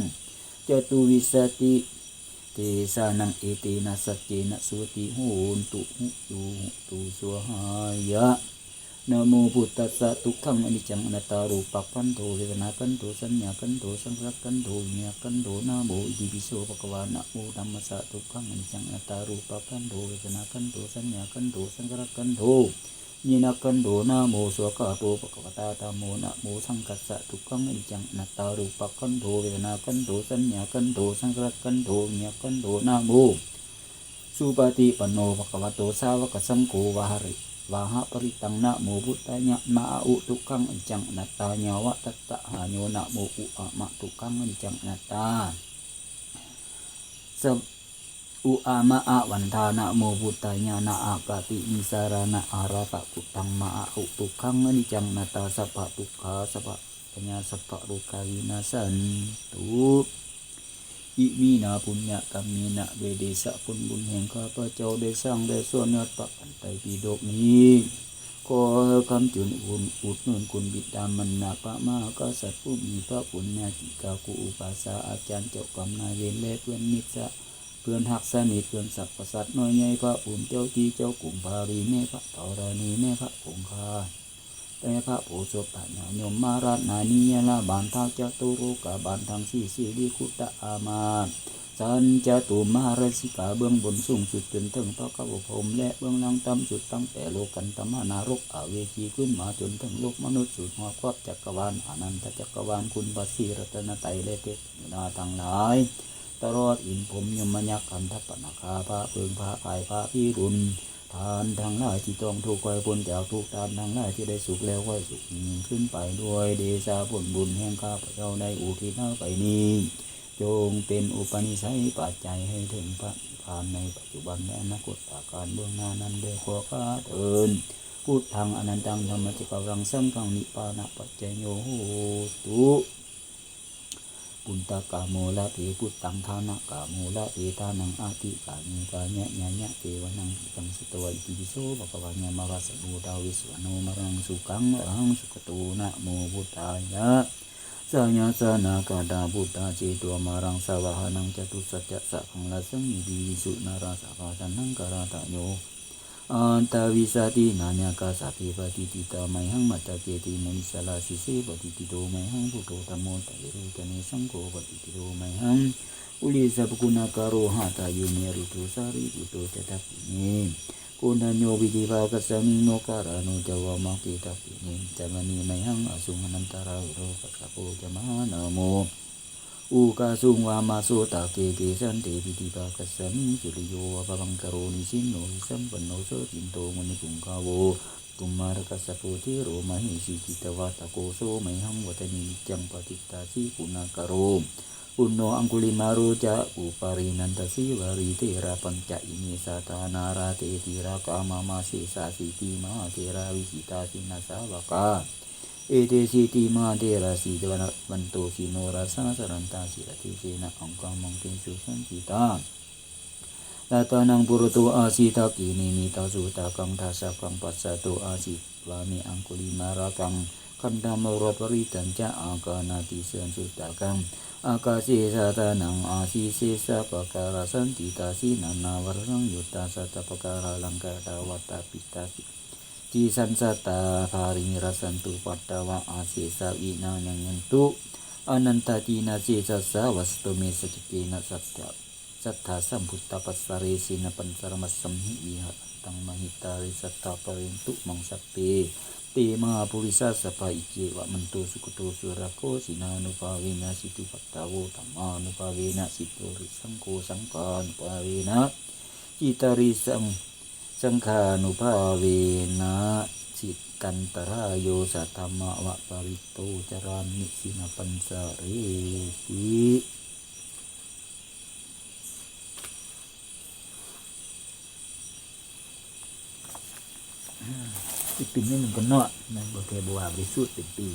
ຈະຕຸວິສະຕິ ເຕສານັງ ເອເຕນະ ສັດເຈນະ ສຸວັດຕິ ໂຫນຕຸ ໂຫຕຸ ໂຫຕຸ ສວາຫາຍະ ນະໂມພຸດທັດສະ ທຸກຂັງ ອະນິດຈັງ ອະນັດຕາ ຮູປະຂັນໂທ ເວທະນາຂັນໂທ ສັນຍາຂັນໂທ ສັງຂາຣະຂັນໂທ ວິນຍາຂັນໂທ ນະໂມ ອິຕິປິໂສ ພະຄະວາ ນະໂມທຳມັດສະ ທຸກຂັງ ອະນິດຈັງ ອະນັດຕາ ຮູປະຂັນໂທ ເວທະນາຂັນໂທ ສັນຍາຂັນໂທ ສັງຂາຣະຂັນໂທ ວິນຍາຂັນໂທ ນະໂມ ສວາກາໂຕ ພະຄະວະຕາ ທຳໂມ ນະໂມ ສັງຄັດສະ ທຸກຂັງ ອະນິດຈັງ ອະນັດຕາ ຮູປະຂັນໂທ ເວທະນາຂັນໂທ ສັນຍາຂັນໂທ ສັງຂາຣະຂັນໂທ ວິນຍາຂັນໂທ ນະໂມ ສຸປະຕິປັນໂນ ພະຄະວະໂຕ ສາວະກະສັງໂຄ ວາຫະລິ ວາຫະປະລິຕັງ ນະໂມພຸດທາຍະ ມະອະອຸ ທຸກຂັງ ອະນິດຈັງ ອະນັດຕາ ຍາວະຕັດຕະຫາໂຍ ນະໂມ ອຸອະມະ ທຸກຂັງ ອະນິດຈັງ ອະນັດຕາ ສະ ອຸອາມະອະວັນທາ ນະໂມພຸດທາຍະ ນະອາກາຕິ ນິສາລານະອາຣາທະ ພຸດທັງ ມະອະອຸ ທຸກຂັງ ອະນິດຈັງ ອະນັດຕາ ສັບພະທຸກຂາ ສັບພະ ພະຍາ ສັບພະໂລກາ ວິນາສັນຕຸ ອິມິນາ ປຸນຍະກຳເມນະ ດ້ວຍເດຊະຜົນບຸນແຫ່ງຂ້າພະເຈົ້າໄດ້ສ້າງ ແລະ ສວດຍອດພະໄຕປິດົກນີ້ ຂໍໃຫ້ຄຳຈຸນອຸດໜູນຄຸນບິດາມັນດາ ພະມະຫາກະສັດຜູ້ມີພະຄຸນ ຍາຕິກາ ຄູອຸປາສາ ອາຈານ ເຈົ້າກຳນາຍເວນ ແລະ ເພື່ອນມິດສະ ເພື່ອນຮັກສະໜິດ ເພື່ອນສັບພະສັດນ້ອຍໃຫຍ່ ພະພູມເຈົ້າທີ່ເຈົ້າກຸງ ພະວາລີ ແມ່ພະທໍລະນີ ແມ່ພະຄົງຄາ ແຕ່ພະໂພສົບພະຍາຍົມມະລາດນານິຍາລາບານ ທ້າວຈະຕຸໂລກາບານທັງສີ່ ສິລິຄຸດຕະອາມາດ ຊັ້ນຈະຕຸມະຫາລາຊິກາ ເບື້ອງບົນສູງສຸດຈົນເຖິງພະຄະວະພົມ ແລະ ເບື້ອງລ່າງຕ່ຳສຸດ ຕັ້ງແຕ່ໂລກັນຕະມະນະລົກ ອະເວຈີ ຂຶ້ນມາຈົນເຖິງໂລກມະນຸດ ສຸດຮອບຂອບຈັກກະວານ ອະນັນຕະຈັກກະວານ ຄຸນພະສີລັດຕະນະໄຕ ແລະ ເທບ ຍະດາທັງຫຼາຍ ຕະຫຼອດອິນພົມ ຍົມມະຍັກ ຄັນທັບປະນາຄາ ພະເຜິ້ງ ພະພາຍ ພະພິລຸນ ທ່ານທັງຫຼາຍທີ່ຕ້ອງທຸກ ຂໍໃຫ້ພົ້ນຈາກທຸກ ທ່ານທັງຫຼາຍທີ່ໄດ້ສຸກແລ້ວ ຂໍໃຫ້ສຸກຍິ່ງຂຶ້ນໄປ ດ້ວຍເດຊະຜົນບຸນແຫ່ງຂ້າພະເຈົ້າໄດ້ອຸທິດໃຫ້ໄປນີ້ ຈົ່ງເປັນອຸປະນິໄສປັດໄຈໃຫ້ເຖິງພະນິບພານໃນປັດຈຸບັນ ແລະ ອະນາຄົດຕະການເບື້ອງໜ້ານັ້ນເດີ ຂໍຂ້າເທີນ. ພຸດທັງອະນັນຕັງ ທຳມະຈັກກະວັນຕັງ ສັງຄັງ ນິບພານະປັດຈະໂຍໂຫຕຸ. Puññakammo labhe, puññaṃ dānakamo labhe, dānaṃ ādi kāyikāya ñāṇasevanā, etaṃ sutvā itipi so bhagavā yāmarājāno tadavoca: Maraṃ sukhaṃ varaṃ sukhato, namo buddhāya. Jayāsanāgatā buddhā jetvā māraṃ savāhanaṃ, catusaccāsabhaṃ rasaṃ ye piviṃsu narāsabhā. Taṇhaṅkarādayo aṭṭhavīsati nāyakā, sabbe patiṭṭhitā mayhaṃ matthake te munissarā. Sīse patiṭṭhito mayhaṃ buddho dhammo dvilocane, saṅgho patiṭṭhito mayhaṃ ure sabbaguṇākaro. Hadayu niruddho sārīputto ca dakkhiṇe, koṇḍañño piṭṭhibhāgasmiṃ moggallāno ca vāmake. Dakkhiṇe cantamaṃ mayhaṃ āsuṃ ānandarāhulā, kassapo ca mahānāmo ubhāsuṃ vāmasotake. Kesante piṭṭhibhāgasmiṃ suriyo va pabhaṅkaro, nisinno sirisampanno susikkhito munipuṅgavo. Kumārakassapo thero mahesī cittavādako, so mayhaṃ vadane niccaṃ patiṭṭhāsi guṇākaro. Puṇṇo aṅgulimālo ca upālī nandasīvalī, therā pañca ime jātā nalāṭe tilakā mama. Sesāsīti mahātherā vijitā jinasāvakā, etesīti mahātherā sīlavantā jinorasā, jalantā sīlatejena aṅgamaṅgesu saṇṭhitā. Ratanaṃ purato āsi dakkhiṇe mettasuttakaṃ, dhajaggaṃ pacchato āsi vāme aṅgulimālakaṃ. Khandhamoraparittañca āṭānāṭiyasuttakaṃ, ākāse chadanaṃ āsi sesā pākārasaṇṭhitā. Jinānānāvarasaṃyuttā sattappākāralaṅkatā, vātapittādisañjātā bāhirajjhattupaddavā, asesā vinayaṃ yantu anantajinasessā. Vasato me sakiccena sadā sambuddhapañjare, jinapañjaramajjhamhi viharantaṃ mahītale, sadā pālentu maṃ sabbe te mahāpurisāsabhā. Iccevamanto sugutto surakkho, jinānubhāvena jitupaddavo, dhammānubhāvena jitu risaṅgho, saṅghānubhāvena jitarisaṅ saṅghānubhāvena jitantarāyo, saddhammavapārito carāmi jinapañjareti. ອີກປີໜຶ່ງກໍເນາະ ແມ່ນບໍ່ແທ້ ບໍ່ວ່າບໍລິສຸດເປັນປີ.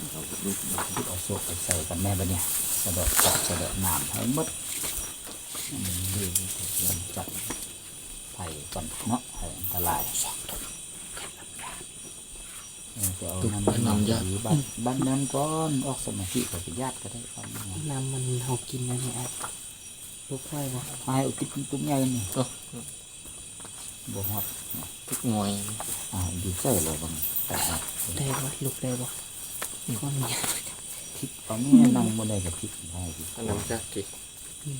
ເອົາໂຊກໄປໃສ່ກັນແນ່ບັດນີ້ ສະເດາະເຄາະສະເດາະນາມໃຫ້ໝົດ. ອືມ ຈັບໄຟກ່ອນເນາະ ໃຫ້ອັນຕະລາຍ. ເອີ ໄປເອົານ້ຳມັນ ນ້ຳຢາ ບັດ ບັດນັ້ນກ່ອນ ອອກສະມາທິ ເຂົາໄປຢາດກໍໄດ້. ນ້ຳມັນເຮົາກິນອັນນີ້ ລຸກໄຫວບໍ່? ອ້າຍ ເອົາຕິດຕຸກໃຫຍ່ນີ້. ບໍ່ຮອດ ທຸກໜ່ວຍ. ອ້າວ ຢູ່ໃສແລ້ວບັດນີ້? ໄດ້ບໍ່? ລຸກໄດ້ບໍ່? ອືມ ຂໍອະນຸຍາດ. ພິກເອົາແນ່ ນັ່ງບໍ່ໄດ້ກໍພິກໄດ້. ອັນນັ້ນຈັກຕິ ອືມ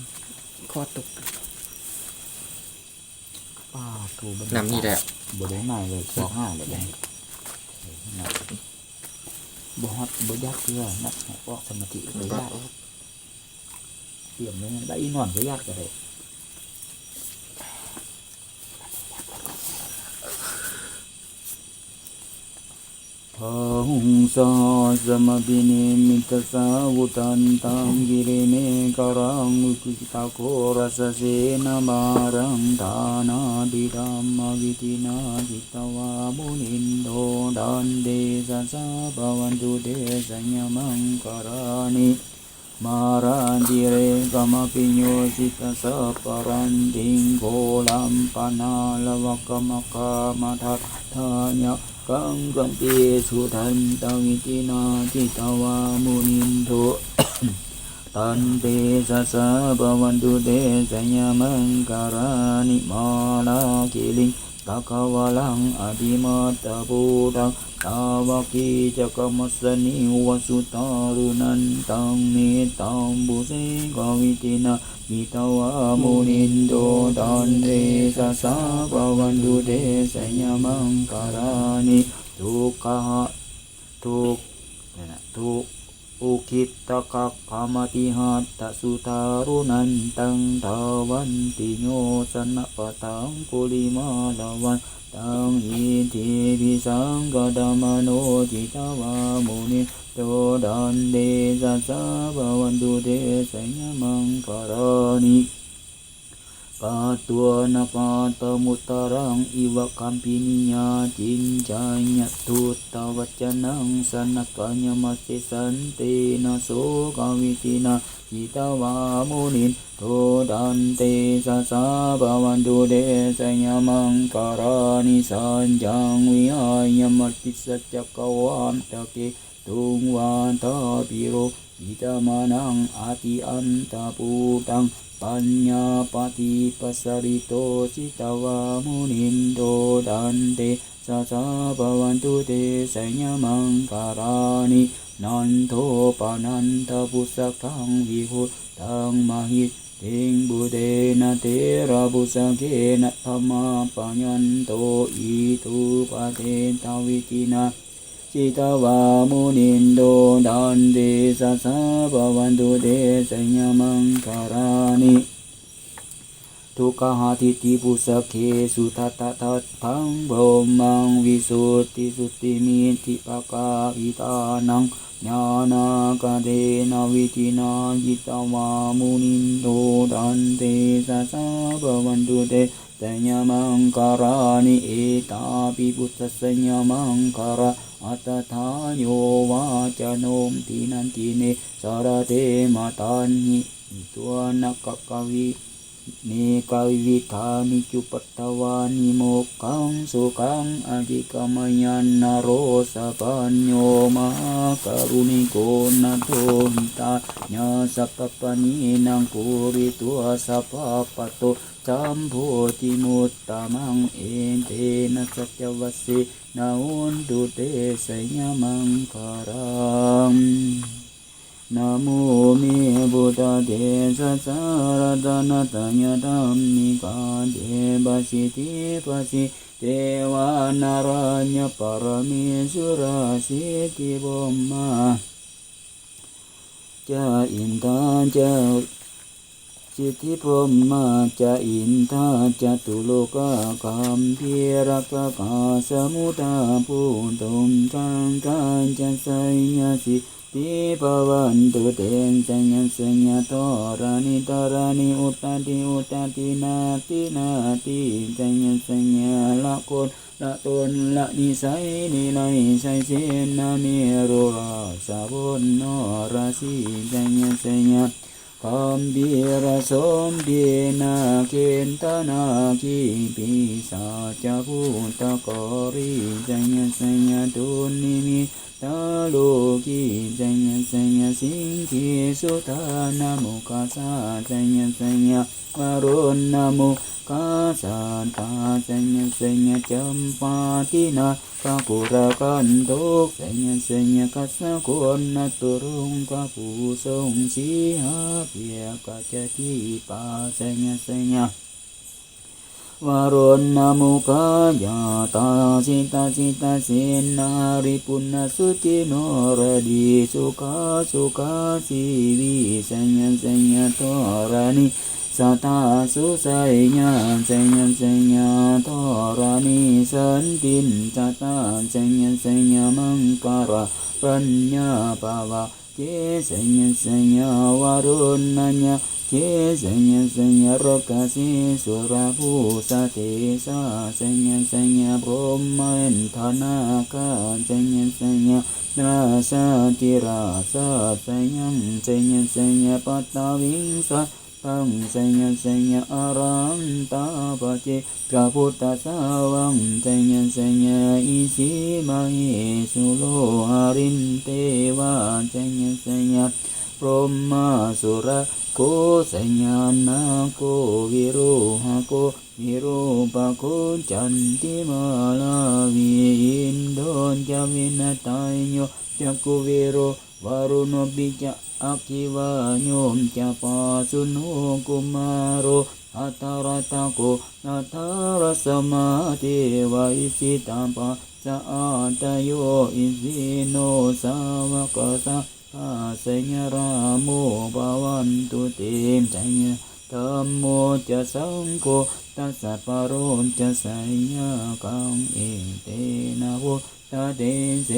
ຂໍຕົກ. ປາໂທ ບັດນີ້ ນ້ຳນີ້ແຫຼະ ບໍ່ໄດ້ໃໝ່ເລີຍ ຊອກຫາເລີຍ. ບໍ່ຮອດ ບໍ່ຢາກເທື່ອ ນັດໃຫ້ອອກສະມາທິ ບໍ່ຢາກ. ຕຽມໄວ້ ໄດ້ອີນອນກໍຢາກກໍໄດ້. ພະຮຸງສະຫັດສະມະພິນິມມິດຕະສາວຸດທັນຕັງ ກິລິເມຂະລັງ ອຸກິດຕະໂຄລະສະເສນະມາລັງ ທານາທິທຳມະວິທິນາ ຈິດຕະວາມຸນິນໂດ ຕັນເຕຊະສາພະວັນຕຸເຕ ຊະຍະມັງຄະລານິ. ມາລາທິເລກະມະພິໂຍຊິຕະສັບພະລັນຕິງ ໂຄລັມປະນາລະວະກະມະຄາມະທັດຖາຍະຄັງ ຂັນຕິສຸທັນຕະວິທິນາ ຈິດຕະວາມຸນິນໂດ ຕັນເຕຊະສາພະວັນຕຸເຕ ຊະຍະມັງຄະລານິ. ມາລາຄິລິງ ກັກຂະວະລັງອະຕິມັດຕະພູຕັງ ດາວະກີຈັກຂະມັດສະນີ ວະສຸທາຣຸນັນຕັງ ເມຕຕາມບຸເສກະວິທິນາ ຈິດຕະວາມຸນິນໂດ ຕັນເຕຊະສາພະວັນຕຸເຕ ຊະຍະມັງຄະລານິ. ທຸກຂະຫະ ທຸກ ທຸກ ອຸກິດຕະກັກຂະມະຕິຫັດຕະສຸທາຣຸນັນຕັງ ທາວັນຕິໂຍຊະນະປະທັງກຸລິມາລະວັນຕັງ ອິດທິພິສັງຄະຕະມະໂນ ຈິດຕະວາມຸນິນໂດ ຕັນເຕຊະສາພະວັນຕຸເຕ ຊະຍະມັງຄະລານິ. ກະຕຸວະນະປາຕະມຸດຕະລັງ ອີວະຄຳພິນິຍາ ຈິນຈາຍະທຸດຕະວັດຈະນັງ ສະນັກກະຍະມະເສສັນເຕນະ ໂສກະວິຕິນາ ຈິຕະວາມຸນິນໂທ ທັນເຕຊະສາ ພະວັນຕຸເຕ ໄຊຍະມັງຄະລານິ ສັດຈັງວິຫາຍະ ມະຕິສະຈັກກະວານຕະເກ ຕຸງວາທາພິໂລ ອິຕະມະນັງ ອະຕິອັນຕະພູຕັງ ປັນຍາປະຕິປັດສະລິໂຕ ຈິຕະວາມຸນິນໂທ ທັນເຕຊະສາ ພະວັນຕຸເຕ ໄຊຍະມັງຄະລານິ ນັນໂທປະນັນທະພຸດສະກັງ ວິວຸດທັງມະຫິດ ຕິງ ບຸດເທນະເຖລະບຸດສະເກນະ ທຳມາປະຍັນໂຕ ອິທູປະເທຕະວິທິນາ ຈິຕະວາມຸນິນໂທ ທັນເຕຊະສາ ພະວັນຕຸເຕ ໄຊຍະມັງຄະລານິ ທຸກຂະຫະທິດຖິປຸດສະເກສຸ ທັດທະທັດທັງ ພົມມັງ ວິສຸດທິສຸດທິມິດທິປະກາພິທານັງ ຍານາກະເທນະ ວິທິນາ ຈິຕະວາມຸນິນໂທ ທັນເຕຊະສາ ພະວັນຕຸເຕ ໄຊຍະມັງຄະລານິ ເອຕາປິ ພຸດທະໄຊຍະມັງຄະລາ ອັດຖະທາໂຍ ວາຈະໂນ ທິນະທິເນ ສະລະເທ ມະທານິ ຫິຕົວ ນະກະກະວິ ເນກະວິທານິ ຈຸປັດຖະວານິ ໂມກຂັງສຸຂັງ ອະທິກຳມະຍັນ ນະໂຣ ສະປັນໂຍ ມະຫາກາລຸນິໂກ ນາໂຖ ຫິຕາຍະ ສັບພະປານີນັງ ປູຣິໂຕ ສະພະກະໂຕ ສຳໂພທິມຸດຕະມັງ ເອເຕນະ ສັດຈະວັດເສນະ ໂຫນຕຸເຕ ໄຊຍະມັງຄະລັງ. ນະໂມເມ ພຸດທະເທສະສະ ລັດຕະນະຕະຍະ ທຳມິກາເທ ປະສິດທິປະສິດ ເທວານາຣາຍະ ປະລະເມສຸຣາ ສິດທິພົມມາ ຈະອິນທາ ຈະ ສິດທິພົມມາ ຈະອິນທາ ຈະຕຸໂລກາ ຄັມພີລັກຂະກາ ສະມຸດທາພູຕຸງ ຄັງຄາ ຈະໄຊຍະສິດ ຕິພະວັນຕຸເຕ ໄຊຍະໄຊຍະ ທໍລະນີ ທໍລະນີ ອຸດຕະຕິ ອຸດຕະຕິ ນາຕິ ນາຕິ ໄຊຍະໄຊຍະ ລະຄົນລະຕົນລະນິໄສ ນິໄລໄຊເສນະ ເມລຸລາຊະວົນ ນໍລະສີ ໄຊຍະໄຊຍະ ຄຳພີລະສົມພີນາ ເຄນຕະນາຄີ ປີສາຈະພູຕະກອຣີ ໄຊຍະໄຊຍະ ຕຸນນິມິດ ຕາໂລຄີ ໄຊຍະໄຊຍະ ສິງຄີສຸທານະໂມຄາສາ ໄຊຍະໄຊຍະ ວະຣຸນນະໂມຄາສາຕາ ໄຊຍະໄຊຍະ ຈຳປາຕິນາຄະຄຸລະຄັນທຸກ ໄຊຍະໄຊຍະ ຄັດສະໂຄນນະຕຸລຸງຄະພູຊົງ ສີຫາເພຍກະຈະທີປາ ໄຊຍະໄຊຍະ ວະຣຸນນະໂມຄາຍາຕາ ສິຕາສິຕາເສນາ ຫະລິປຸນນະສຸຈິໂນລະດີ ສຸຂາສຸຂາຊີວິ ໄຊຍະໄຊຍະ ທໍລະນີ ສະຖາສຸໄຊຍະ ໄຊຍະໄຊຍະ ທໍລະນີ ສັນຕິນຈະຕາ ໄຊຍະໄຊຍະ ມັງກະລາ ປັນຍາປະວາ ເກ ໄຊຍະໄຊຍະ ວະຣຸນນະຍະເກ ໄຊຍະໄຊຍະ ຣັກກະສີສຸລະພູສະເທສາ ໄຊຍະໄຊຍະ ພົມມະເອນທະນາຄາ ໄຊຍະໄຊຍະ ລາຊາທິລາຊາ ໄຊຍັງ ໄຊຍະໄຊຍະ ປັດຕະວິງສະ ຕັງ ໄຊຍະໄຊຍະ ອະລະຫັນຕາປະເຈກະພຸດທະສາວັງ ໄຊຍະໄຊຍະ ອິສີມະເຫສຸໂລ ຫະລິນເທວາ ໄຊຍະໄຊຍະ ພົມມາສຸລະໂຄ ໄຊຍະນາໂກ ວິຣູຫະໂກ ວິຣູປະໂຄ ຈັນຕິມາລາວີ ອິນໂດຈະວິນະໄທໂຍ ຈັກຂຸວິໂຣ ວະຣຸນໂນປິຈະ ອັກຄີວາຍຸ ຈະປາສຸໂນ ກຸມາໂຣ ອັດຕະຣັດຕະໂກ ນັດຖະຣັດສະມາ ເທວາ ອິສິຕາປະ ສະອາດຕະໂຍ ອິສິໂນ ສາວະກະສະພາ ໄຊຍະລາໂມ ພະວັນຕຸເຕ ໄຊຍະ ທຳໂມ ຈະ ສັງໂຄ ຕັດສະປະໂລ ຈະ ໄຊຍະກັງ ເອເຕນະ ພຸດທະເທເສ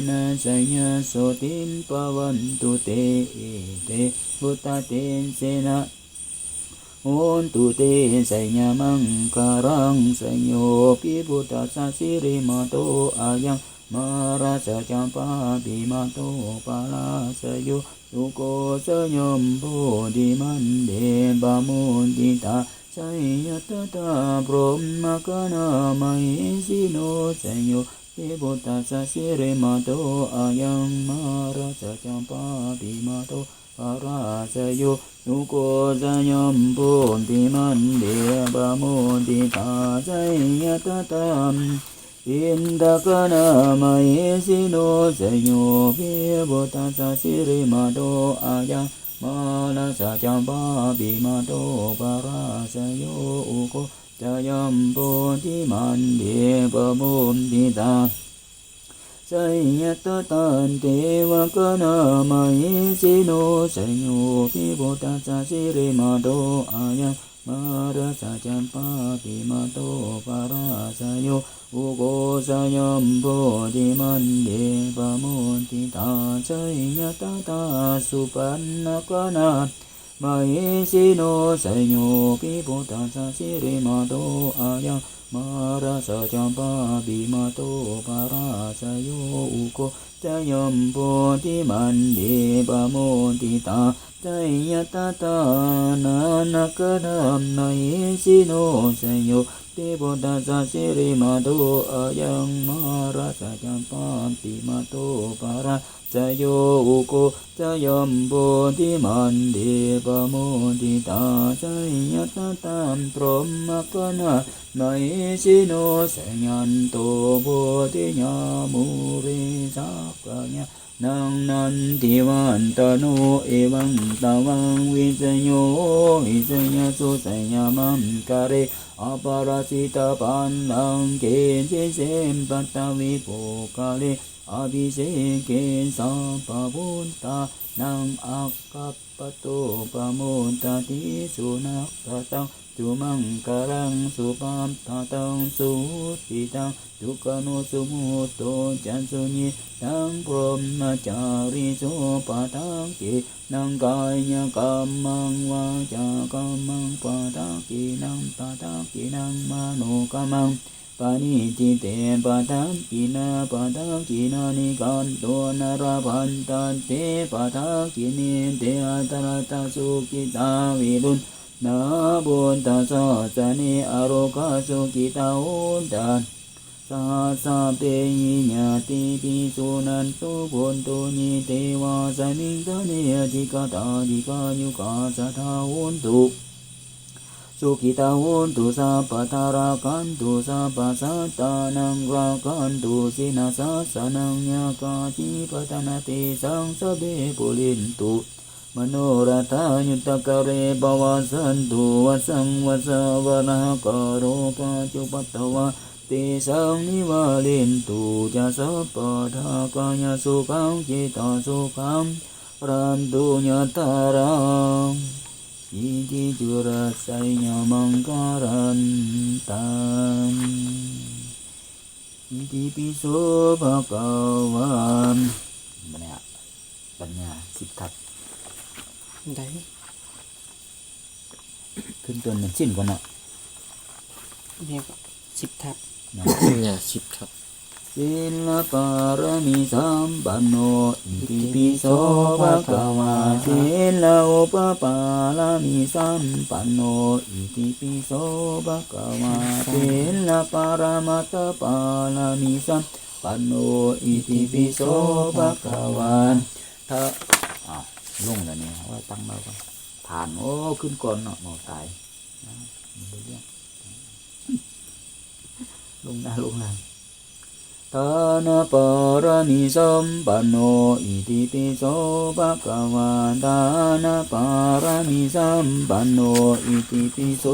ນະ ໄຊຍະໂສຕິງ ພະວັນຕຸເຕ ເອເຕ ພຸດທະເທເສນະ ໂຫນຕຸເຕ ໄຊຍະມັງຄະລັງ ໄຊໂຍ ວິພຸດທັດສະ ສິລິມະໂຕ ອາຍັງ ມະຣາຊະຈຳປາ ວິມະໂຕ ປະລາຊະໂຍ ອຸໂກສະຍັມໂພ ຕິມັນເດ ປະມຸດຕິຕາ ໄຊຍະຕະຖາ ພົມມະຄະນາ ມະເຫສິໂນ ໄຊໂຍ ວິພຸດທັດສະ ສິລິມະໂຕ ອາຍັງ ມະຣາຊະຈຳປາ ວິມະໂຕ ປະລາຊະໂຍ ອຸໂກສະຍັມໂພ ຕິມັນເດ ປະມຸດຕິຕາ ໄຊຍະຕະຖາ ອິນທະຄະນາ ມະເຫສິໂນ ໄຊໂຍ ວິພຸດທັດສະ ສິລິມະໂຕ ອາຍັງ ມະຣາຊະຈຳປາ ວິມະໂຕ ປະລາຊະໂຍ ອຸໂກສະຍັມໂພ ຕິມັນເດ ປະມຸດຕິຕາ ໄຊຍະຕະຖາ ເທວະຄະນາ ມະເຫສິໂນ ໄຊໂຍ ວິພຸດທັດສະ ສິລິມະໂຕ ອາຍັງ ມະຣາຊະຈຳປາ ວິມະໂຕ ປະລາຊະໂຍ ອຸໂກສະຍັມໂພ ຕິມັນເດ ປະມຸດຕິຕາ ໄຊຍະຕະຖາ ສຸປັນນະຄະນາ ມະເຫສິໂນ ໄຊໂຍ ວິພຸດທັດສະ ສິລິມະໂຕ ອາຍັງ ມະຣາຊະຈຳປາ ວິມະໂຕ ປະລາຊະໂຍ ອຸໂກສະຍັມໂພ ຕິມັນເດ ປະມຸດຕິຕາ ໄຊຍະຕະຖາ ນານະຄະນາ ມະເຫສິໂນ ໄຊໂຍ ວິພຸດທັດສະ ສິລິມະໂຕ ອາຍັງ ມະຣາຊະຈຳປາ ວິມະໂຕ ປະລາ ຊະໂຍ ອຸໂກສະຍັມໂພ ຕິມັນເດ ປະມຸດຕິຕາ ໄຊຍະຕະຖາ ພົມມະຄະນາ ມະເຫສິໂນ ຊະຍັນໂຕ ໂພທິຍາ ມູເຣ ສັກກະຍານັງ ນັນທິວັດຕະໂນ ເອວັງຕະວັງ ວິຊະໂຍ ວິຊະຍະສຸ ຊະຍະມັງຄະເລ ອະປະລາຊິຕະບັນລັງເກ ສີເສ ປັດທະວີ ໂພຄາເລ ອະພິເສເກ ສັບພະພຸດທານັງ ອັກຂະປັດໂຕ ປະມຸດຕາຕິ ສຸນັກຂະຕັງ ສຸມັງຄະລັງ ສຸປັບພະທັງ ສຸຫຸດທິຕັງ ສຸຂະໂນ ສຸມຸດໂທຈະ ສຸຍິດທັງ ພົມມະຈາຣິສຸ ປະທັກກິນັງ ກາຍະກຳມັງ ວາຈາກຳມັງ ປະທັກກິນັງ ປະທັກກິນັງ ມະໂນກຳມັງ ປະນິດທິເຕ ປະທັກກິນາ ປະທັກກິນານິ ກາໂຕນະລະພັນທັດເທ ປະທັກກິເນ ເຕ ອັດຕະລະຕະ ສຸກິຕາ ວິລຸນນາ ພຸດທະສາສະເນ ອະໂລກາ ສຸກິຕາ ໂຫດາ ສະຫະສະເປຫິ ຍາຕິປິ ສຸນັນຕຸ ໂພນຕຸ ຍະເທວາ ສະມິງຄະເນ ອະທິກະຕາ ອະທິກາຍຸກາ ສະທາ ໂຫນຕຸ ສຸກິຕາ ໂຫນຕຸ ສັບພະດາ ລັກຂັນຕຸ ສັບພະສັດຕານັງ ລັກຂັນຕຸ ສິນນະສາສະນັງ ຍາກາທິປະຕະນາ ເຕສັງ ສະເບ ປູເຣນຕຸ ມະໂນລະຖາ ຍຸດທະກະເຣ ປະວາສັນຕຸ ວັດສັງ ວັດສາ ວະລາຫະກາໂລ ປັດຈຸປັດຕະວາ ເຕສັງ ນິວາເຣນຕຸ ຈະ ສັບປະດາ ກາຍະສຸຂັງ ຈິດຕະສຸຂັງ ລັບຕຸ ຍະຖາລັກ ອິຕິຈຸລະໄຊຍະມັງຄະລັນຕັງ ອິຕິປິໂສ ພະຄະວາ ບັດນີ້ ປັນຍາສິບທັດ ໄດ້ ຂຶ້ນຕົ້ນແມ່ນສິນກ່ອນເນາະ ແມ່ນ ສິບທັດ ປັນຍາສິບທັດ ສິນລະປາລະມີສຳປັນໂນ ອິຕິປິໂສ ພະຄະວາ ສິນລະອຸປະປາລະມີສຳປັນໂນ ອິຕິປິໂສ ພະຄະວາ ສິນລະປະຣະມັດຕະປາລະມີສຳປັນໂນ ອິຕິປິໂສ ພະຄະວາ ທະ ອ້າວ ລົງແລ້ວນີ້ ເອົາໄວ້ຕັ້ງເບົາກ່ອນ ຜ່ານ ໂອ້ ຂຶ້ນກ່ອນເນາະ ເບົາຕາຍ ບໍ່ໄດ້ເລື່ອງ ລົງໜ້າລົງຫຼັງ ທານະປາລະມີສຳປັນໂນ ອິຕິປິໂສ ພະຄະວາ ທານະປາລະມີສຳປັນໂນ ອິຕິປິໂສ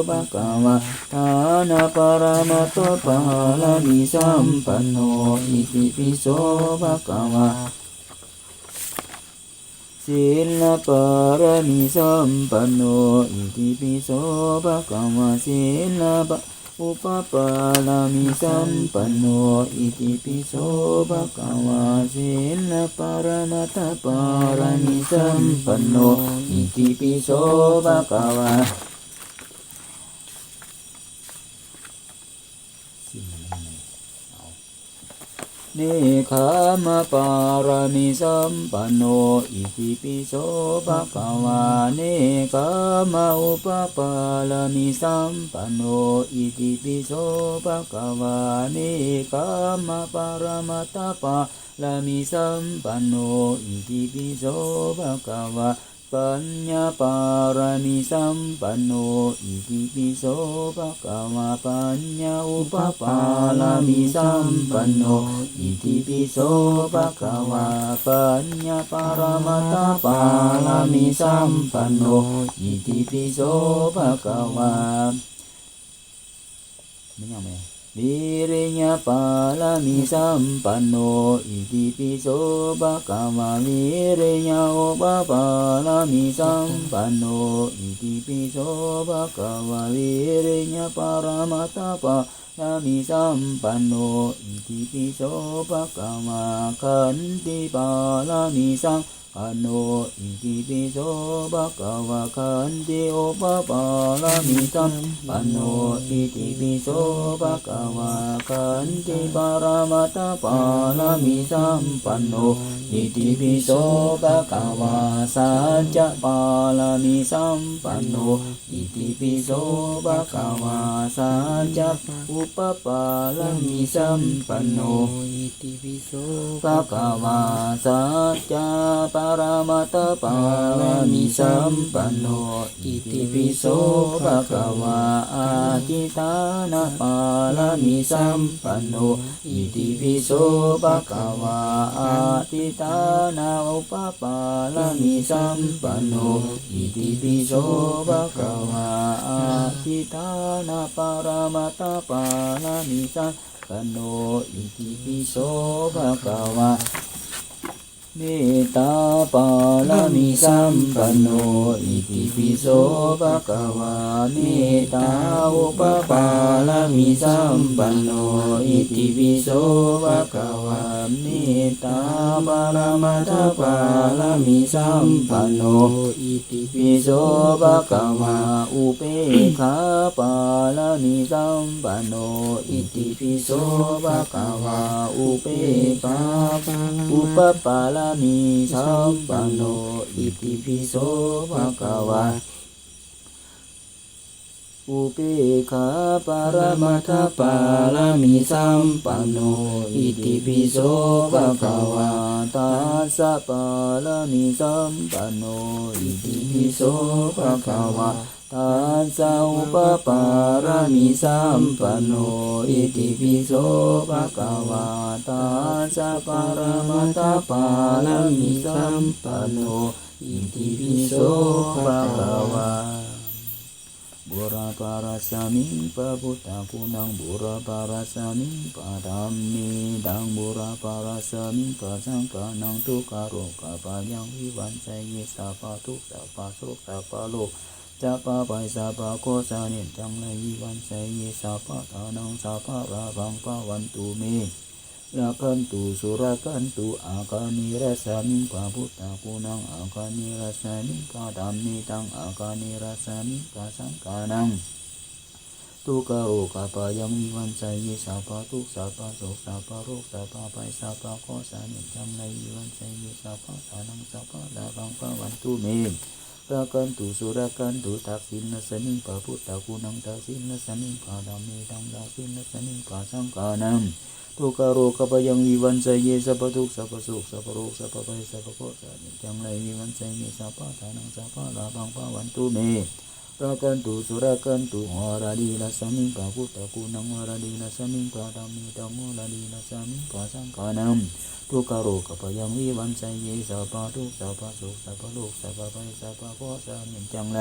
ພະຄະວາ ທານະປະຣະມັດຕະປາລະມີສຳປັນໂນ ອິຕິປິໂສ ພະຄະວາ ສິນລະປາລະມີສຳປັນໂນ ອິຕິປິໂສ ພະຄະວາ ສິນລະປະ ອຸປະປາລະມີສຳປັນໂນ ອິຕິປິໂສ ພະຄະວາ ສິນລະປະຣະມັດຕະປາລະມີສຳປັນໂນ ອິຕິປິໂສ ພະຄະວາ ເນກຂາມະປາລະມິສຳປັນໂນ ອິຕິປິໂສພະຄະວາ. ເນກຂາມະອຸປະປາລະມິສຳປັນໂນ ອິຕິປິໂສພະຄະວາ. ເນກຂາມະປະລະມັດຖະປາລະມິສຳປັນໂນ ອິຕິປິໂສພະຄະວາ. ປັນຍາປາລະມິສຳປັນໂນ ອິຕິປິໂສພະຄະວາ. ປັນຍາອຸປະປາລະມິສຳປັນໂນ ອິຕິປິໂສພະຄະວາ. ປັນຍາປະລະມັດຖະປາລະມິສຳປັນໂນ ອິຕິປິໂສພະຄະວາ. ມີຫຍັງແມ່? ວິລິຍະປາລະມິສຳປັນໂນ ອິຕິປິໂສພະຄະວາ. ວິລິຍະອຸປະປາລະມິສຳປັນໂນ ອິຕິປິໂສພະຄະວາ. ວິລິຍະປະລະມັດຖະປາລະມິສຳປັນໂນ ອິຕິປິໂສພະຄະວາ. ຂັນຕິປາລະມິສຳ ປັນໂນ ອິຕິປິໂສພະຄະວາ. ຂັນຕິອຸປະປາລະມິສຳປັນໂນ ອິຕິປິໂສພະຄະວາ. ຂັນຕິປະລະມັດຖະປາລະມິສຳປັນໂນ ອິຕິປິໂສພະຄະວາ. ສັດຈະປາລະມິສຳປັນໂນ ອິຕິປິໂສພະຄະວາ. ສັດຈະອຸປະປາລະມິສຳປັນໂນ ອິຕິປິໂສພະຄະວາ. ສັດຈະປະລະມັດຖະປາລະມິສຳປັນໂນ ອິຕິປິໂສພະຄະວາ. ອະທິຖານະປາລະມິສຳປັນໂນ ອິຕິປິໂສພະຄະວາ. ອະທິຖານະອຸປະປາລະມິສຳປັນໂນ ອິຕິປິໂສພະຄະວາ. ອະທິຖານະປະລະມັດຖະປາລະມິສຳ ປັນໂນ ອິຕິປິໂສພະຄະວາ. ເມດຕາປາລະມິສຳປັນໂນ ອິຕິປິໂສພະຄະວາ. ເມດຕາອຸປະປາລະມິສຳປັນໂນ ອິຕິປິໂສພະຄະວາ. ເມດຕາປະລະມັດຖະປາລະມິສຳປັນໂນ ອິຕິປິໂສພະຄະວາ. ອຸເປກຂາປາລະມິສຳປັນໂນ ອິຕິປິໂສພະຄະວາ. ອຸເປກຂາ ອຸປະປາລະມິສຳປັນໂນ ອິຕິປິໂສພະຄະວາ. ອຸເປກຂາປະລະມັດຖະປາລະມິສຳປັນໂນ ອິຕິປິໂສພະຄະວາ. ທັດສະປາລະມິສຳປັນໂນ ອິຕິປິໂສພະຄະວາ. ທັດສະອຸປະປາລະມິສຳປັນໂນ ອິຕິປິໂສພະຄະວາ. ທັດສະປະລະມັດຖະປາລະມິສຳປັນໂນ ອິຕິປິໂສພະຄະວາ. ບູລະປະລັດສະມິງ ພະພຸດທະຄຸນັງ ບູລະປະລັດສະມິງ ພະທຳເມຕັງ ບູລະປະລັດສະມິງ ພະສັງຄານັງ ທຸກຂະໂຣຄະພະຍັງ ວິວັດໄຊເຍ ສັບພະທຸກ ສັບພະໂສກ ສັບພະໂລກ ສັບພະໄພ ສັບພະເຄາະ ສະເໜັດຈັງໄລ ວິວັດໄຊເຍ ສັບພະທານັງ ສັບພະລາພັງ ພະວັນຕຸເມ ລັກຂັນຕຸ ສຸລັກຂັນຕຸ ອາຄະເນລັດສະມິງ ພະພຸດທະຄຸນັງ ອາຄະເນລັດສະມິງ ພະທຳເມຕັງ ອາຄະເນລັດສະມິງ ພະສັງຄານັງ ທຸກຂະໂຣຄະພະຍັງ ວິວັດໄຊເຍ ສັບພະທຸກ ສັບພະໂສກ ສັບພະໂລກ ສັບພະໄພ ສັບພະເຄາະ ສະເໜັດຈັງໄລ ວິວັດໄຊເຍ ສັບພະທານັງ ສັບພະລາພັງ ພະວັນຕຸເມ ລັກຂັນຕຸ ສຸລັກຂັນຕຸ ທັກສິນລັດສະມິງ ພະພຸດທະຄຸນັງ ທັກສິນລັດສະມິງ ພະທຳເມຕັງ ທັກສິນລັດສະມິງ ພະສັງຄານັງ ທຸກຂະໂຣຄະພະຍັງ ວິວັດໄຊເຍ ສັບພະທຸກ ສັບພະໂສກ ສັບພະໂລກ ສັບພະໄພ ສັບພະເຄາະ ສະເໜັດຈັງໄລ ວິວັດໄຊເຍ ສັບພະທານັງ ສັບພະລາພັງ ພະວັນຕຸເມ ລັກຂັນຕຸ ສຸລັກຂັນຕຸ ຫົລະດີລັດສະມິງ ພະພຸດທະຄຸນັງ ຫົລະດີລັດສະມິງ ພະທຳເມຕັງ ຫົລະດີລັດສະມິງ ພະສັງຄານັງ ທຸກຂະໂຣຄະພະຍັງ ວິວັດໄຊເຍ ສັບພະທຸກ ສັບພະໂສກ ສັບພະໂລກ ສັບພະໄພ ສັບພະເຄາະ ສະເໜັດຈັງໄລ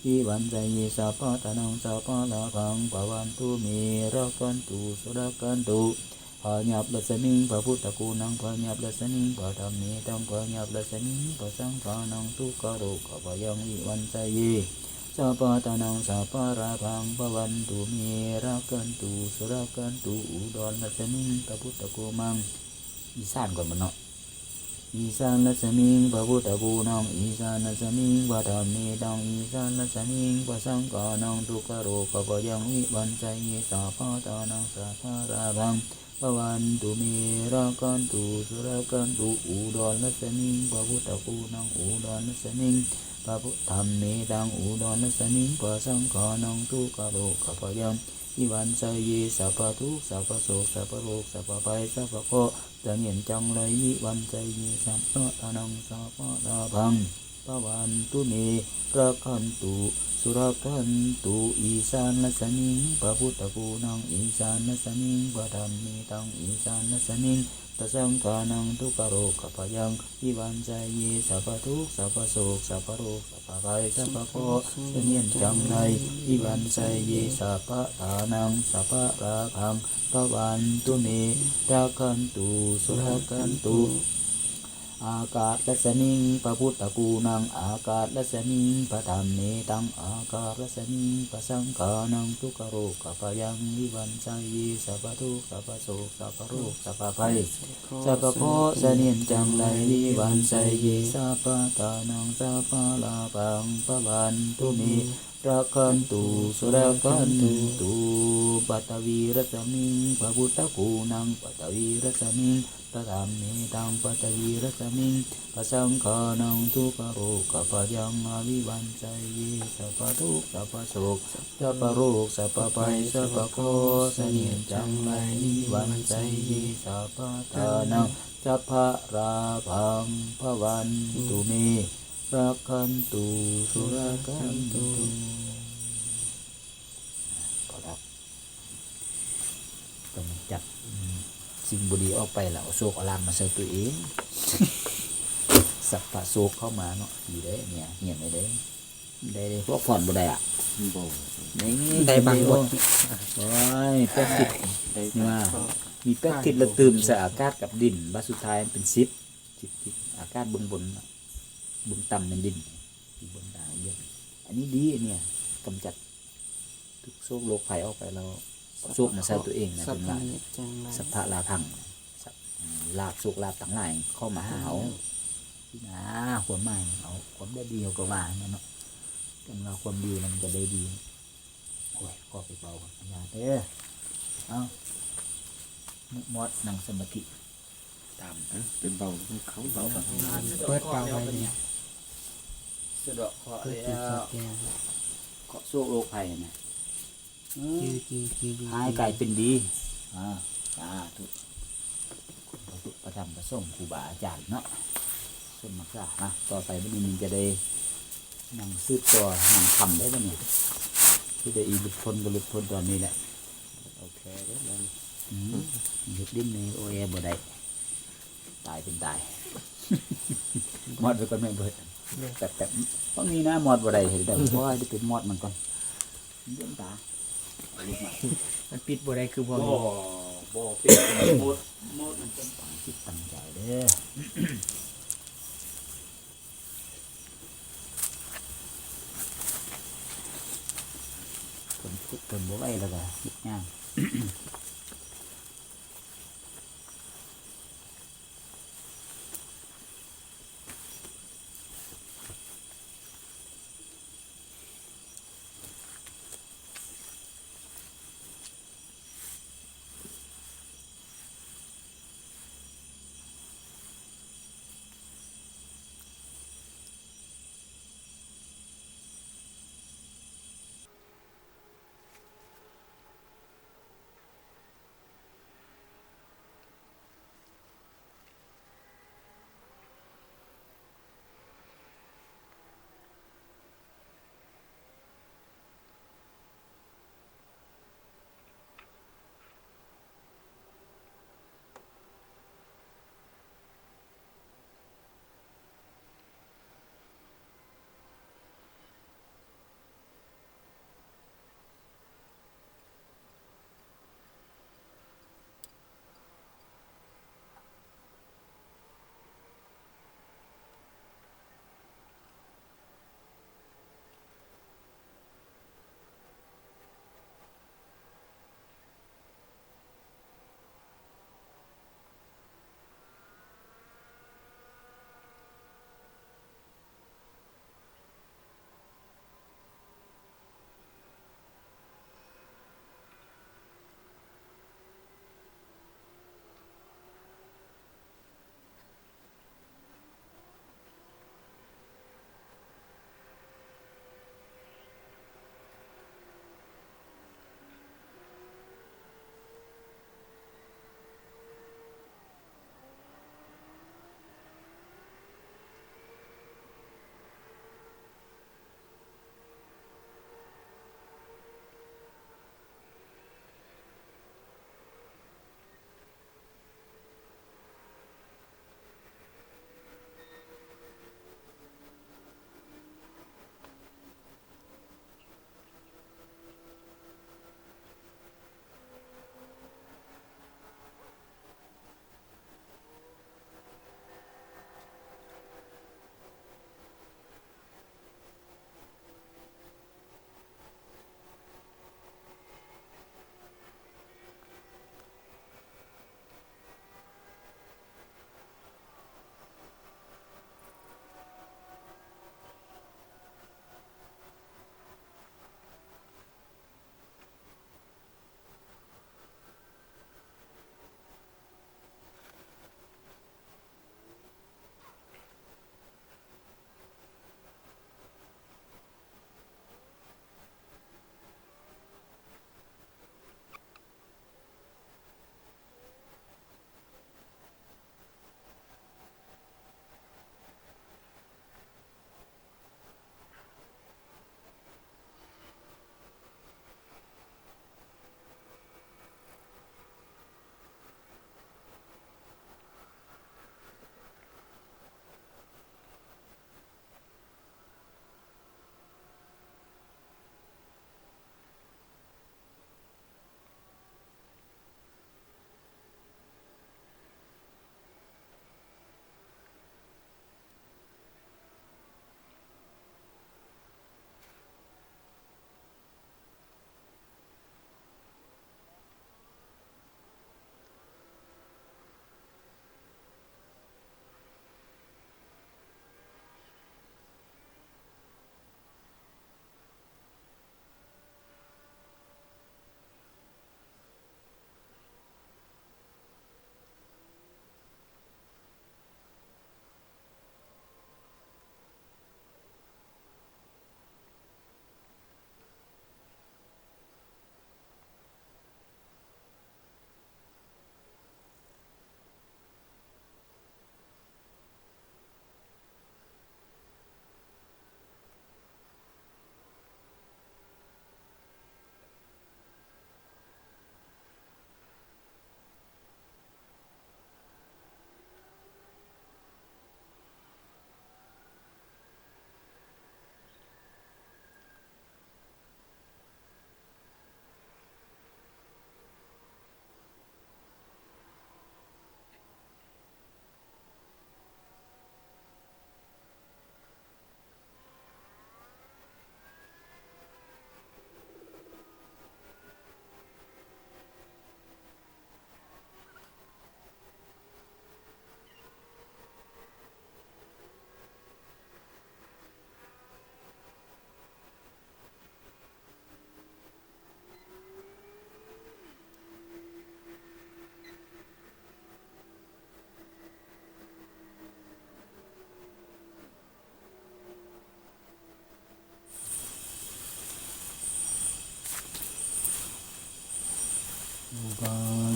ວິວັດໄຊເຍ ສັບພະທານັງ ສັບພະລາພັງ ພະວັນຕຸເມ ລັກຂັນຕຸ ສຸລັກຂັນຕຸ ພະຍັບລັດສະມິງ ພະພຸດທະຄູນັງ ພະຍັບລັດສະມິງ ພະທຳເມຕັງ ພະຍັບລັດສະມິງ ພະສັງຄານັງ ທຸກຂະໂຣຄະພະຍັງ ວິວັດໄຊເຍ ສັບພະທານັງ ສັບພະລາພັງ ພະວັນຕຸເມ ລັກຂັນຕຸ ສຸລັກຂັນຕຸ ອຸດອນລັດສະມິງ ພະພຸດທະຄູມັງ ອີສານກ່ອນບັດເນາະ ອີສານລັດສະມິງ ພະພຸດທະກູນັງ ອີສານລັດສະມິງ ພະທຳເມຕັງ ອີສານລັດສະມິງ ພະສັງຄານັງ ທຸກຂະໂລກະພະຍັງ ວິວັນໄຊເຍ ສະພະທານັງ ສະພະລາພັງ ພະວັນຕຸເມ ລັກຂັນຕຸ ສຸລັກຂັນຕຸ ອຸດອນລັດສະມິງ ພະພຸດທະກູນັງ ອຸດອນລັດສະມິງ ພະທຳເມຕັງ ອຸດອນລັດສະມິງ ພະສັງຄານັງ ທຸກຂະໂລກະພະຍັງ ວິວັນໄຊເຍ ສະພະທຸກ ສະພະໂສກ ສະພະໂລກ ສະພະໄພ ສະພະເຄາະ ສະເໜັນຈັງໄລ ວິວັນໄຊເຍ ສະພະທານັງ ສະພະລາພັງ ພະວັນຕຸເມ ລັກຂັນຕຸ ສຸລັກຂັນຕຸ ອີສານລັດສະມິງ ພະພຸດທະກູນັງ ອີສານລັດສະມິງ ພະທຳເມຕັງ ອີສານລັດສະມິງ ພະສັງຄານັງ ທຸກຂະໂລກະພະຍັງ ວິວັນໄຊເຍ ສະພະທຸກ ສະພະໂສກ ສະພະໂລກ ສະພະໄພ ສະພະເຄາະ ສະເໜັນຈັງໄລ ວິວັນໄຊເຍ ສະພະທານັງ ສະພະລາພັງ ພະວັນຕຸເມ ລັກຂັນຕຸ ສຸລັກຂັນຕຸ ອາກາດລັດສະມິງ ພະພຸດທະກູນັງ ອາກາດລັດສະມິງ ພະທຳເມຕັງ ອາກາດລັດສະມິງ ພະສັງຄານັງ ທຸກຂະໂລກະພະຍັງ ວິວັນໄຊເຍ ສະພະທຸກ ສະພະໂສກ ສະພະໂລກ ສະພະໄພ ສະພະເຄາະ ສະເໜັນຈັງໄລ ວິວັນໄຊເຍ ສະພະທານັງ ສະພະລາພັງ ພະວັນຕຸເມ ລັກຂັນຕຸ ສຸລັກຂັນຕຸ ປະຖະວີລັດສະມິງ ພະພຸດທະກູນັງ ປະຖະວີລັດສະມິງ ພະທຳເມຕັງ ປະຖະວີລັດສະມິງ ພະສັງຄານັງ ທຸກຂະໂລກະພະຍັງ ອະວິວັນໄຊເຍ ສະພະທຸກ ສະພະໂສກ ສະພະໂລກ ສະພະໄພ ສະພະເຄາະ ສະເໜັນຈັງໄລ ວິວັນໄຊເຍ ສະພະທານັງ ສະພະລາພັງ ພະວັນຕຸເມ ລັກຂັນຕຸ ສຸລັກຂັນຕຸ ພໍແລ້ວ ກຳຈັດ ອືມ ສິ່ງບໍ່ດີອອກໄປ ແລ້ວເອົາໂຊກເອົາລາບມາໃສ່ຕົວເອງ ສັບພະໂຊກເຂົ້າມາເນາະ ດີເດ້ ເນຍ ຮຽນໄວ້ເດ້ ໄດ້ ໄດ້ ພວກຜ່ອນບໍ່ໄດ້ອະ ບໍ່ ໄດ້ ໄດ້ບາງບົດ ໂອ້ຍ ແປດສິບ ໄດ້ ນີ້ວ່າ ມີແປດທິດ ແລ້ວຕື່ມໃສ່ອາກາດກັບດິນ ບາດສຸດທ້າຍມັນເປັນສິບ ສິບທິດ ອາກາດເບື້ອງບົນ ເບື້ອງຕ່ຳແມ່ນດິນ ຢູ່ເບື້ອງກາງເຢັນ ອັນນີ້ດີ ອັນເນີ້ຍ ກຳຈັດທຸກໂສກໂລກໄພອອກໄປ ແລ້ວເອົາໂຊກມາໃສ່ຕົວເອງນະ ເພິ່ນວ່າ ສັບພະລາພັງ ສັບ ອາ ລາບ ໂຊກລາບທັງຫຼາຍເຂົ້າມາຫາເຮົາ ອືມ ນະ ຄວາມໝາຍ ເອົາຄວາມໄດ້ດີເຮົາກໍວ່າຫັ້ນແຫຼະເນາະ ຄັນວ່າຄວາມດີແລ້ວມັນກໍໄດ້ດີ ໂອ້ຍ ຂໍໄປເວົ້າກັບຍາເດີ ເອົາ ມຸມອດ ນັ່ງສະມາທິ ຕາມ ເອີ ໄປເວົ້ານຳເຂົາ ເວົ້າກັບ ເປີດປາກໄວ້ນີ້ ສະເດາະເຄາະແລ້ວ ເຄາະໂຊກໂລກໄພນະ ອືມ ຈື່ໆໆໆ ຮ້າຍກາຍເປັນດີ ອາ ສາທຸ ພະພຸດ ພະທຳ ພະສົງ ຄູບາອາຈານເນາະ ສົມຮັກສານະ ຕໍ່ໄປບັດນີ້ມັນຈະໄດ້ ນັ່ງສືບຕໍ່ຫາງທຳໄດ້ບັດນີ້ ຊິໄດ້ອີ່ຫຼຸດພົ້ນກໍຫຼຸດພົ້ນຕອນນີ້ແຫຼະ ໂອເຄເດີ ອືມ ເຮັດຫຼິ້ນໃນໂອແອບໍ່ໄດ້ ຕາຍເປັນຕາຍ ມອດໄວ້ກ່ອນແມ່ນເບີດ ແປັບໆ ບາງນີ້ນະ ມອດບໍ່ໄດ້ ເຮັດໄດ້ ໂອ້ຍ ໄດ້ໄປມອດມັນກ່ອນ ເລື່ອງຕາ ມັນປິດບໍ່ໄດ້ຄືພວກນີ້ ບໍ່ ບໍ່ປິດ ໝົດ ໝົດ ຕັ້ງຈິດຕັ້ງໃຈເດີ ເພິ່ນ ເພິ່ນບໍ່ໄຫວແລ້ວກໍເຮັດຍາກ.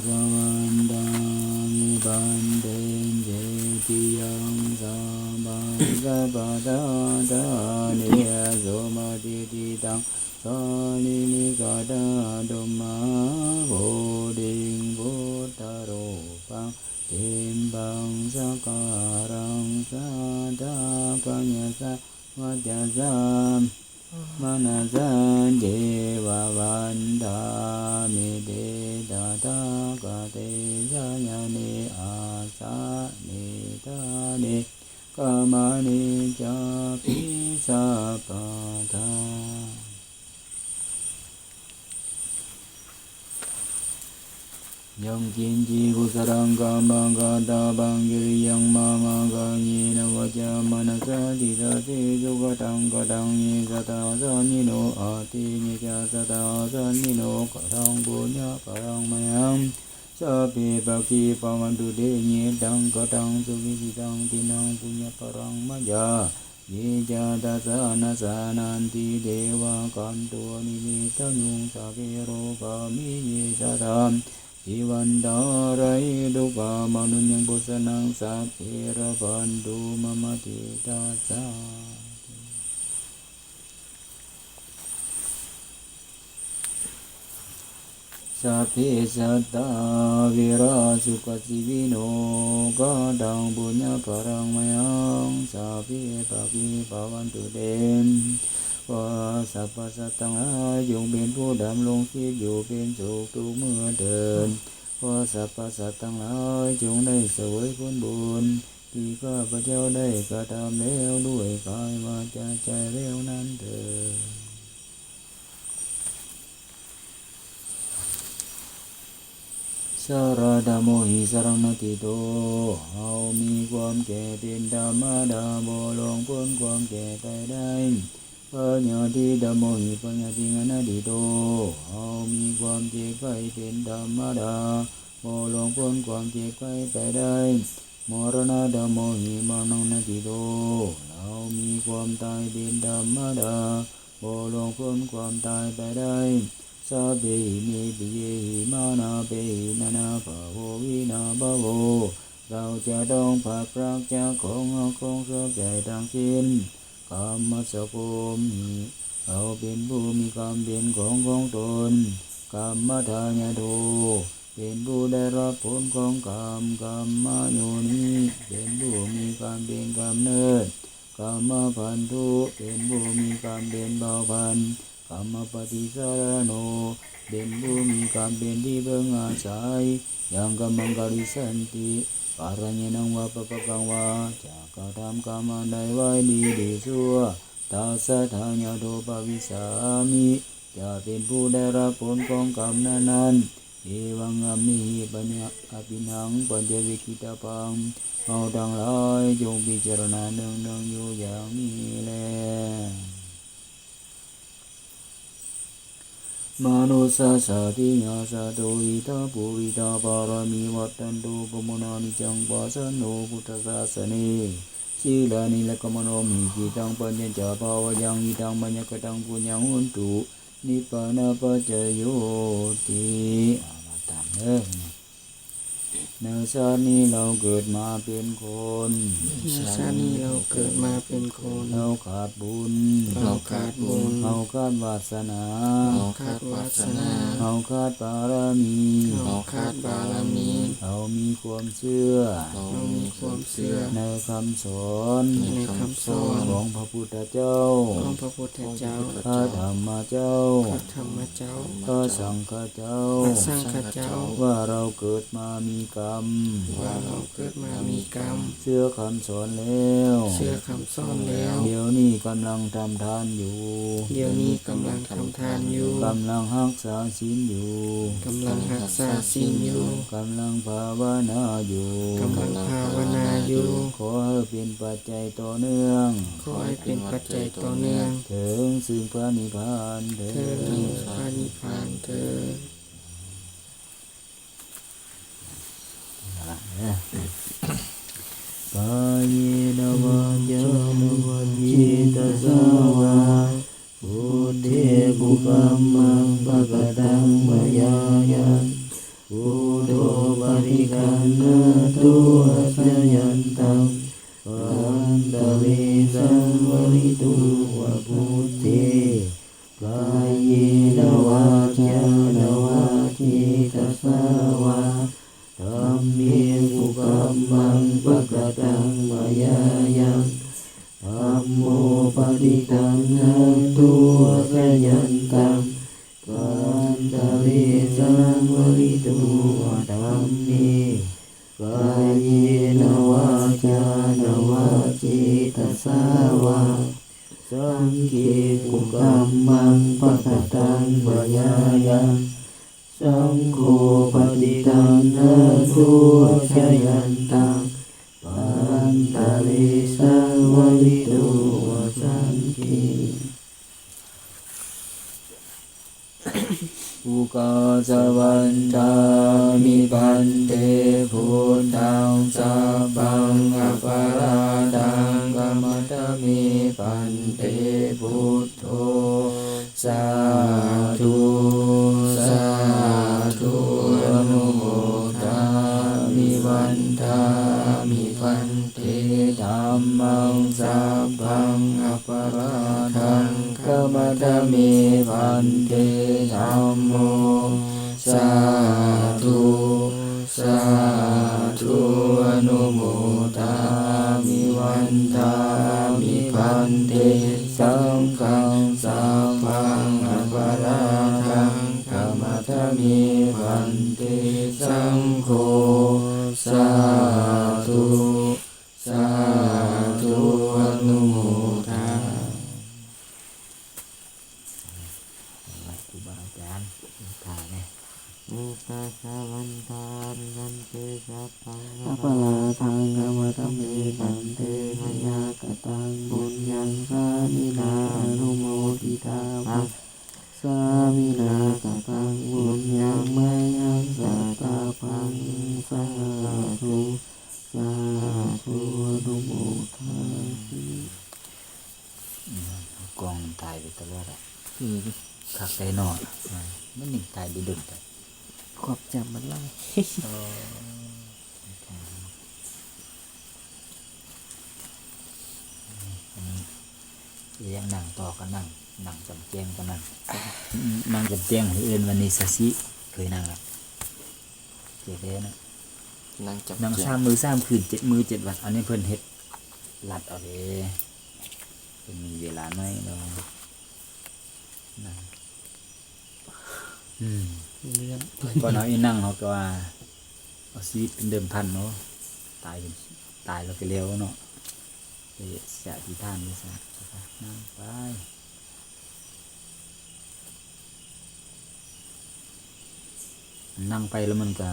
Vandāmi bhante cetiyaṃ sabbaṃ sabbattha ṭhāne supaṭiṭṭhitaṃ sārīrikadhātuṃ mahābodhiṃ buddharūpaṃ sabbasaṅkhāraṃ sadā kāyasā vacasā manasā ceva. Vandāmi te tathāgate sayane āsane ṭhāne gamane cāpi sabbadā. Yaṅkiñci kusalaṃ kammaṃ katabbaṃ kiriyaṃ mama kāyena vācā manasā cittā te sukataṃ kataṃ ye sattā sannino atthi ye ca sattā sannino kataṃ puññaphalaṃ mayhaṃ sabbe bhāgī bhavantu te. Ye taṃ kataṃ suvisitaṃ dinnaṃ puññaphalaṃ mayā ye ca tassa na jānanti devā kanto nivedayuṃ. Sabbe rogā me ye sadā pivantarāye dukkhā manuyaṃ bussanaṃ sabbe labbhantu mama tejasā. Sabbe sattā averā sukhajīvino kataṃ puññaphalaṃ mayhaṃ sabbe bhāgī bhavantu te. ຂໍສັບພະສັດທັງຫຼາຍຈົ່ງເປັນຜູ້ດຳລົງຊີວິດຢູ່ເປັນສຸກທຸກເມື່ອເທີ້ນ. ຂໍສັບພະສັດທັງຫຼາຍຈົ່ງໄດ້ສະເຫວີຍຜົນບຸນທີ່ຂ້າພະເຈົ້າໄດ້ກະທຳແລ້ວດ້ວຍກາຍວາຈາໃຈແລ້ວນັ້ນເທີ້ນ. Jarādhammomhi jaraṇatito. ເຮົາມີຄວາມແກ່ເປັນທຳມະດາ, ບໍ່ລ່ວງພົ້ນຄວາມແກ່ໄປໄດ້. Byādhidhammomhi byādhiṃ anatthito. ເຮົາມີຄວາມເຈັບໄຂ້ເປັນທຳມະດາ, ບໍ່ລ່ວງພົ້ນຄວາມເຈັບໄຂ້ໄປໄດ້. Maraṇadhammomhi maraṇaṃ anatthito. ເຮົາມີຄວາມຕາຍເປັນທຳມະດາ, ບໍ່ລ່ວງພົ້ນຄວາມຕາຍໄປໄດ້. Sabbehi me piyehi manapehi manābhavo vinābhavo. ເຮົາຈະຕ້ອງພັດພຣາກຈາກຂອງຮັກຂອງຊອບໃຈທັງສິ້ນ. Kammassakomhi. ເຮົາເປັນຜູ້ມີກຳເປັນຂອງຂອງຕົນ. Kammadāyādo. ເປັນຜູ້ໄດ້ຮັບຜົນຂອງກຳ. Kammayoni. ເປັນຜູ້ມີກຳເປັນກຳເນີດ. Kammabandhu. ເປັນຜູ້ມີກຳເປັນເຜົ່າພັນ. Kammapaṭisaraṇo. ເປັນຜູ້ມີກຳເປັນທີ່ເພິ່ງອາໄສ. Yaṃ kammaṃ karissanti kalyāṇaṃ vā pāpakaṃ vā. ຈະກະທຳກຳອັນໃດໄວ້ ດີ ຫຼື ຊົ່ວ. Tassa dāyādo bhavissāmi. ຈະເປັນຜູ້ໄດ້ຮັບຜົນຂອງກຳນັ້ນໆ. Evaṃ amhehi abhiṇhaṃ pañcavigitabbaṃ. ເຮົາທັງຫຼາຍຈົ່ງພິຈາລະນາເນືອງໆຢູ່ຢ່າງນີ້ແລ. Manussāsatiṃ ajjhato ittha bhūridā pāramī vaḍḍhanto pamodāmi. Yaṃ pasanno buddhasāsane, sīlāni rakkhamāno me, cittaṃ paccañca bhāvayaṃ, idha mayā kataṃ puññaṃ hotu nibbānapaccayo ti. ເອົາ ມາຕາມເດີ. ໃນຊາດນີ້ເຮົາເກີດມາເປັນຄົນ. ໃນຊາດນີ້ເຮົາເກີດມາເປັນຄົນ. ເຮົາຂາດບຸນ. ເຮົາຂາດບຸນ. ເຮົາຂາດວາສະໜາ. ເຮົາຂາດວາສະໜາ. ເຮົາຂາດບາລະມີ. ເຮົາຂາດບາລະມີ. ເຮົາມີຄວາມເຊື່ອ. ເຮົາມີຄວາມເຊື່ອ. ໃນຄຳສອນ. ໃນຄຳສອນ. ຂອງພະພຸດທະເຈົ້າ. ຂອງພະພຸດທະເຈົ້າ. ພະທຳມະເຈົ້າ. ພະທຳມະເຈົ້າ. ພະສັງຄະ ເຈົ້າ ພະສັງຄະເຈົ້າ ວ່າເຮົາເກີດມາມີກຳ ວ່າເຮົາເກີດມາມີກຳ ເຊື່ອຄຳສອນແລ້ວ ເຊື່ອຄຳສອນແລ້ວ ດຽວນີ້ກຳລັງທຳທານຢູ່ ດຽວນີ້ກຳລັງທຳທານຢູ່ ກຳລັງຮັກສາສິນຢູ່ ກຳລັງຮັກສາສິນຢູ່ ກຳລັງພາວະນາຢູ່ ກຳລັງພາວະນາຢູ່ ຂໍໃຫ້ເປັນປັດໄຈຕໍ່ເນື່ອງ ຂໍໃຫ້ເປັນປັດໄຈຕໍ່ເນື່ອງ ເຖິງຊຶ່ງພະນິບພານເທີ້ນ ເຖິງພະນິບພານເທີ້ນ. Kāyena vācāya va cetasā vā, buddhe kukammaṃ pakataṃ mayā yaṃ, โส โต ปะฏิคัณหาตุ อาสายันตัง กันตะเวสัง วะริตุ วะ พุทเท กาเยนะ วาจานะ วะ เจตสา วะ ธัมเม กุกัมมัง ปะกะตัง มะยายัง ธัมโม ปะฏิคัณหาตุ อาสายันตัง กันตะเวสัง วะริตุ วะ ธัมเม กาเยนะ วาจานะ วะ เจตสา วะ สังเฆ กุกัมมัง ปะกะตัง มะยายัง สังโฆ ปะฏิคัณหาตุ อาสายันตัง กันตะเวสัง วะริตุ วะ สังเฆ อุคาสะ วันทามิ ภันเต พุทธัง สัพพัง อัปปะราทัง ขะมะทะเม ภันเต พุทโธ สาธุ สาธุ อนุโมทามิ วันทามิ ภันเต ธัมมัง สัพพัง อัปปะราทัง ขะมะทะเม ภันเต ธัมโม สาธุ สาธุ อนุโมทามิ วันทามิ ภันเต สังฆัง สัพพัง อัปปะราทัง ขะมะทะเม ภันเต สังโฆ สาธุ สาธุ อนุโมทา ครูบาอาจารย์ ถ่ายแหน่ โอคาสะ วันทามิ ภันเต สัพพัง อัปปะราทัง ขะมะทะเม ภันเต มะยາกะตัง ปุญญัง สามินา อนุโมทิตามัง สามินากะตัง ปุญญัง มะยัง สาตาปัง สาธุ สาธุ อนุโมทามิ ອືມ ກ້ອງມັນຖ່າຍໄປຕະຫຼອດອະ ຄືຄັກໄດ້ເນາະ ມັນຍັງຖ່າຍໄດ້ດົນແທ້ ຄວາມຈຳມັນຫຼາຍ ເອີ ອືມ ຢາກນັ່ງຕໍ່ກໍນັ່ງ ນັ່ງຈຳແຈ້ງກໍນັ່ງ ນັ່ງຈຳແຈ້ງ ເອີ້ນວ່ານິສະຊິ ເຄີຍນັ່ງລະ ເຈັບແລ້ວນະ ນັ່ງຈຳ ນັ່ງ ແຈ້ງ ສາມມື້ສາມຄືນ ເຈັດມື້ເຈັດວັນ ອັນນີ້ເພິ່ນເຮັດລັດເອົາເດ້ ເພິ່ນມີເວລາໜ້ອຍດອກ ນັ່ງ ອືມ ເລື່ອນ ກ່ອນເຮົາອີ່ນັ່ງ ເຮົາກໍວ່າ ເອົາຊີວິດເປັນເດີມພັນເນາະ ຕາຍ ຕາຍແລ້ວກໍແລ້ວເນາະ ໄປສະອະທິຖານຢູ່ຊັ້ນ ນັ່ງໄປ ນັ່ງໄປແລ້ວມັນກໍ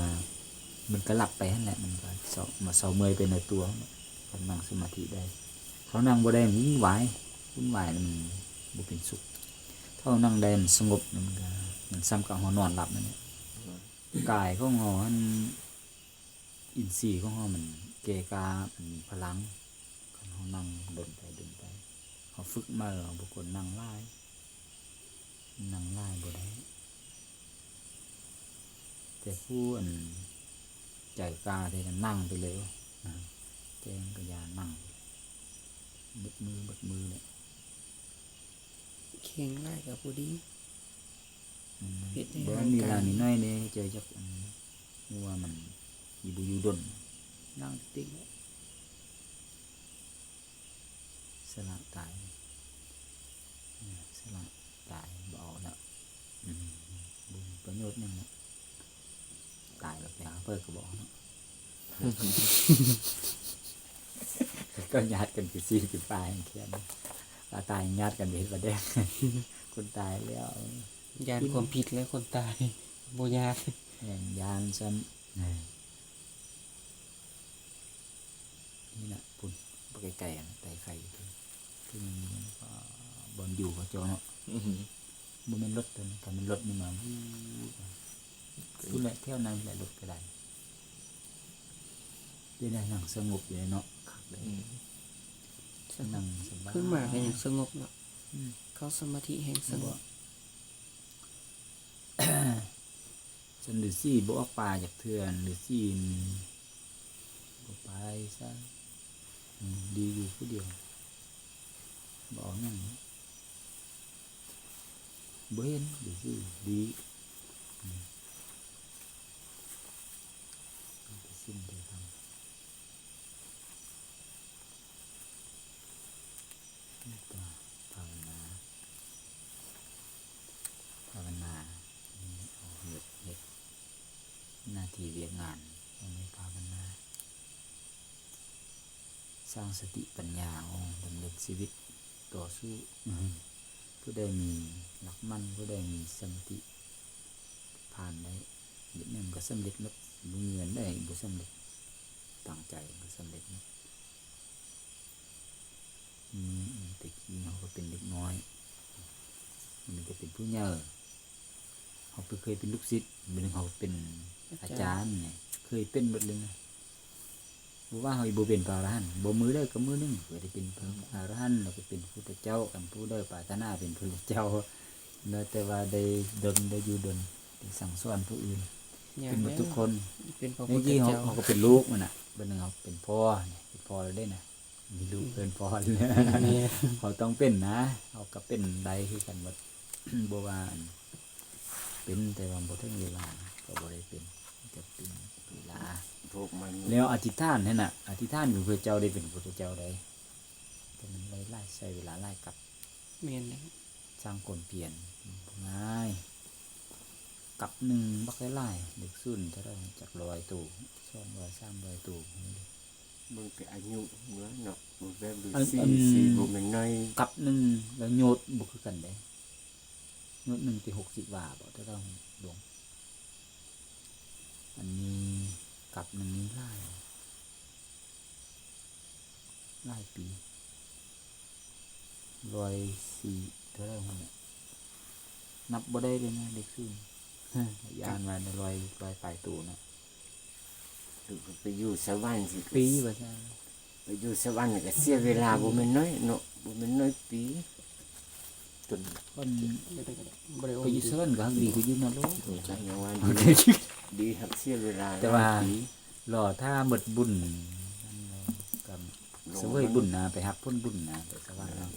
ມັນກໍຫຼັບໄປຫັ້ນແຫຼະ ມັນກໍເຊົາ ມາເຊົາເມື່ອຍໄປໃນຕົວ ຄັນນັ່ງສະມາທິໄດ້ ເຮົານັ່ງບໍ່ໄດ້ ມັນວຸ້ນວາຍ ວຸ້ນວາຍແລ້ວມັນບໍ່ເປັນສຸກ ຖ້າເຮົານັ່ງໄດ້ມັນສະຫງົບ ມັນກໍ ມັນສ່ຳກັບເຮົານອນຫຼັບນັ້ນແຫຼະ ກາຍຂອງເຮົາຫັ້ນ ອິນຊີຂອງເຮົາມັນແກ່ກ້າ ມັນມີພະລັງ ຄັນເຮົານັ່ງດົນໄປດົນໄປ ເຮົາຝຶກມາແລ້ວ ເຮົາບໍ່ຄວນນັ່ງຫຼາຍ ນັ່ງຫຼາຍບໍ່ໄດ້ ແຕ່ຜູ້ອັນໃຈກ້າແທ້ກໍນັ່ງໄປເລີຍ ແຈ້ງກໍຢ່ານັ່ງ ເບິດມື້ເບິດມື້ແຫຼະ ແຂງຫຼາຍກໍບໍ່ດີ ອືມ ເຮັດໃຫ້ ບໍ່ ຮ່າງກາຍ ມີເວລາໜ້ອຍໆເດ້ ເຈົ້າຈັກ ອັນ ຮູ້ວ່າມັນຢູ່ບໍ່ຢູ່ດົນ ນັ່ງຕິກໆ ສະຫຼະຕາຍ ສະຫຼະຕາຍ ບໍ່ເອົາແລ້ວ ອືມ ບໍ່ມີປະໂຫຍດຫຍັງແລ້ວ ຕາຍແລ້ວໄປຫາໃຜກໍບໍ່ເອົາເນາະ ກໍຍາດກັນຄືຊິ ຄືປາແຮງແຄ້ນ ວ່າຕາຍຍາດກັນເຮັດປາແດກ ຄົນຕາຍແລ້ວ ຢ້ານຄວາມຜິດແຫຼະຄົນຕາຍ ບໍ່ຍາດ ແມ່ນ ຢ້ານຊ້ຳ ນີ້ລະພຸ້ນ ບໍ່ໄກໆ ໄຕໄຟຢູ່ພຸ້ນ ຄືມັນມີ ອ່າ ບ່ອນຢູ່ເຂົາເຈົ້າເນາະ ອື ບໍ່ແມ່ນລົດຕົວນັ້ນ ຄັນແມ່ນລົດນີ້ມາ ວືດ ພຸ້ນແຫຼະ ແຖວນັ້ນແຫຼະລົດກໍໄດ້ ເປັນໄດ ນັ່ງສະຫງົບຢູ່ເນາະ ຄັກເດ້ ອື ນັ່ງສະບາຍ ຂຶ້ນມາກໍຍັງສະຫງົບເນາະ ອື ເຂົ້າສະມາທິແຮງສະຫງົບ ແມ່ນບໍ່? ຊັ້ນລືສີບໍ່ອອກປ່າຈັກເທື່ອ, ລືສີບໍ່ໄປໃສ, ອືມ ດີຢູ່ຜູ້ດຽວ ບໍ່ອອກຫຍັງ, ບໍ່ເຫັນລືສີດີ, ອືມ ໄປສິ້ນໄປທຳ. ພາວະນາ ພາວະນາ ເຮັດ ເຮັດໜ້າທີ່ວຽກງານ ຕ້ອງມີພາວະນາ, ສ້າງສະຕິປັນຍາ ດຳເນີນຊີວິດ ຕໍ່ສູ້. ຜູ້ໃດມີຫຼັກໝັ້ນ ຜູ້ໃດມີສະມາທິ ຜ່ານໄດ້, ເຮັດຫຍັງກໍສຳເລັດໝົດ, ບໍ່ມີອັນໃດບໍ່ສຳເລັດ, ຕັ້ງໃຈກໍສຳເລັດໝົດ. ອືມ ແຕ່ກີ້ເຮົາກໍເປັນເດັກນ້ອຍ, ມັນກໍເປັນຜູ້ໃຫຍ່, ເຮົາກໍເຄີຍເປັນລູກສິດ, ບາດນີ້ເຮົາເປັນອາຈານນີ້ ເຄີຍເປັນເບິດເລີຍນະ. ບໍ່ວ່າເຮົາຊິບໍ່ເປັນພະອະລະຫັນ ບໍ່ມື້ໃດກໍມື້ໜຶ່ງກໍໄດ້ເປັນພະອະລະຫັນ ແລ້ວກໍເປັນພຸດທະເຈົ້າ. ຄັນຜູ້ໃດປາດຖະໜາເປັນພຸດທະເຈົ້າ ແລ້ວແຕ່ວ່າໄດ້ດົນ ໄດ້ຢູ່ດົນ ໄດ້ສັ່ງສອນຜູ້ອື່ນ ເປັນໝົດທຸກຄົນ. ເປັນພະພຸດທະເຈົ້າ ເຮົາກໍເປັນລູກມັນນະ, ບາດໜຶ່ງເຮົາເປັນພໍ່, ເປັນພໍ່ແລ້ວເດ້ນະ, ມີລູກເປັນພໍ່ແລ້ວ. ເຮົາຕ້ອງເປັນນະ, ເຮົາກໍເປັນໄດ້ຄືກັນໝົດ. ບໍ່ວ່າອັນ ເປັນແຕ່ວ່າບໍ່ເຖິງເວລາກໍບໍ່ໄດ້ເປັນ, ຈະເປັນເວລາ. ແລ້ວອະທິຖານຫັ້ນນະ, ອະທິຖານຢູ່ເພື່ອເຈົ້າໄດ້ເປັນພຸດທະເຈົ້າໄດ໋, ແຕ່ມັນໄດ້ຫຼາຍ ໃຊ້ເວລາຫຼາຍກັບ. ແມ່ນແລ້ວ. ສ້າງຄວາມພຽນບໍ່ງ່າຍ, ກັບໜຶ່ງບັກຫຼາຍໆ, ເລກສູນເທົ່າໃດ ຈັກຮ້ອຍໂຕ ສອງຮ້ອຍ ສາມຮ້ອຍໂຕ. ເບິ່ງແຕ່ອາຍຸເນາະ, ບໍ່ແມ່ນ ອັນ ສີ່ ອັນ ສີ່ ບໍ່ແມ່ນໜ້ອຍ. ກັບໜຶ່ງແລ້ວໂຍດບໍ່ຄືກັນເດ້. ໂຍດໜຶ່ງຕິ ຫົກສິບວາບໍ ແຕ່ລະດົງ. ອັນນີ້ກັບໜຶ່ງນີ້ຫຼາຍ ຫຼາຍປີ ຮ້ອຍສີ່ ເທົ່າໃດພຸ້ນແຫຼະ ນັບບໍ່ໄດ້ເລີຍນະ ເລກສູນ ຢ້ານວ່າຮ້ອຍ ຮ້ອຍປາຍໂຕນະ. ຄືໄປຢູ່ສະຫວັນຊິ ປີວ່າຊັ້ນ ໄປຢູ່ສະຫວັນກໍເສຍເວລາບໍ່ແມ່ນໜ້ອຍເນາະ ບໍ່ແມ່ນໜ້ອຍປີ. ຈົນ ໄປຢູ່ສະຫວັນກໍຮັກດີຄືຢູ່ນະໂລກ ຍັງວ່າດີ ດີຮັກເສຍເວລາ ແຕ່ວ່າ ຫຼໍຖ້າໝົດບຸນ ກໍສະເຫວີຍບຸນນະ ໄປຮັບຜົນບຸນນະ ໄປສະຫວັນເນາະ.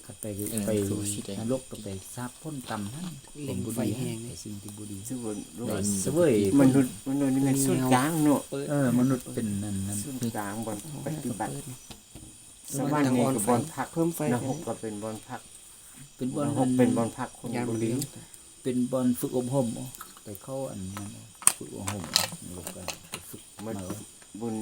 ຄັນໄປ ເອີ ໄປ ຄືຊິໄດ້ ນະລົກກໍໄປສາບຜົນກຳຫັ້ນ ຜົນບໍ່ດີ ໄປສິ່ງທີ່ບໍ່ດີ ສະເຫວີຍ ມະນຸດ ມະນຸດນີ້ແມ່ນສູນກາງເນາະ ເອີ ມະນຸດເປັນອັນນັ້ນ ສູນກາງບ່ອນປະຕິບັດ ສະຫວັນນີ້ກໍບ່ອນພັກ ນະຮົກກໍເປັນບ່ອນພັກ ເປັນບ່ອນ ນະຮົກເປັນບ່ອນພັກຄົນບໍ່ດີ ເປັນບ່ອນຝຶກອົບຮົມ ໄປເຂົ້າອັນນັ້ນ ຝຶກອົບຮົມ ນະລົກກໍໄປຝຶກ ມະ ບຸນ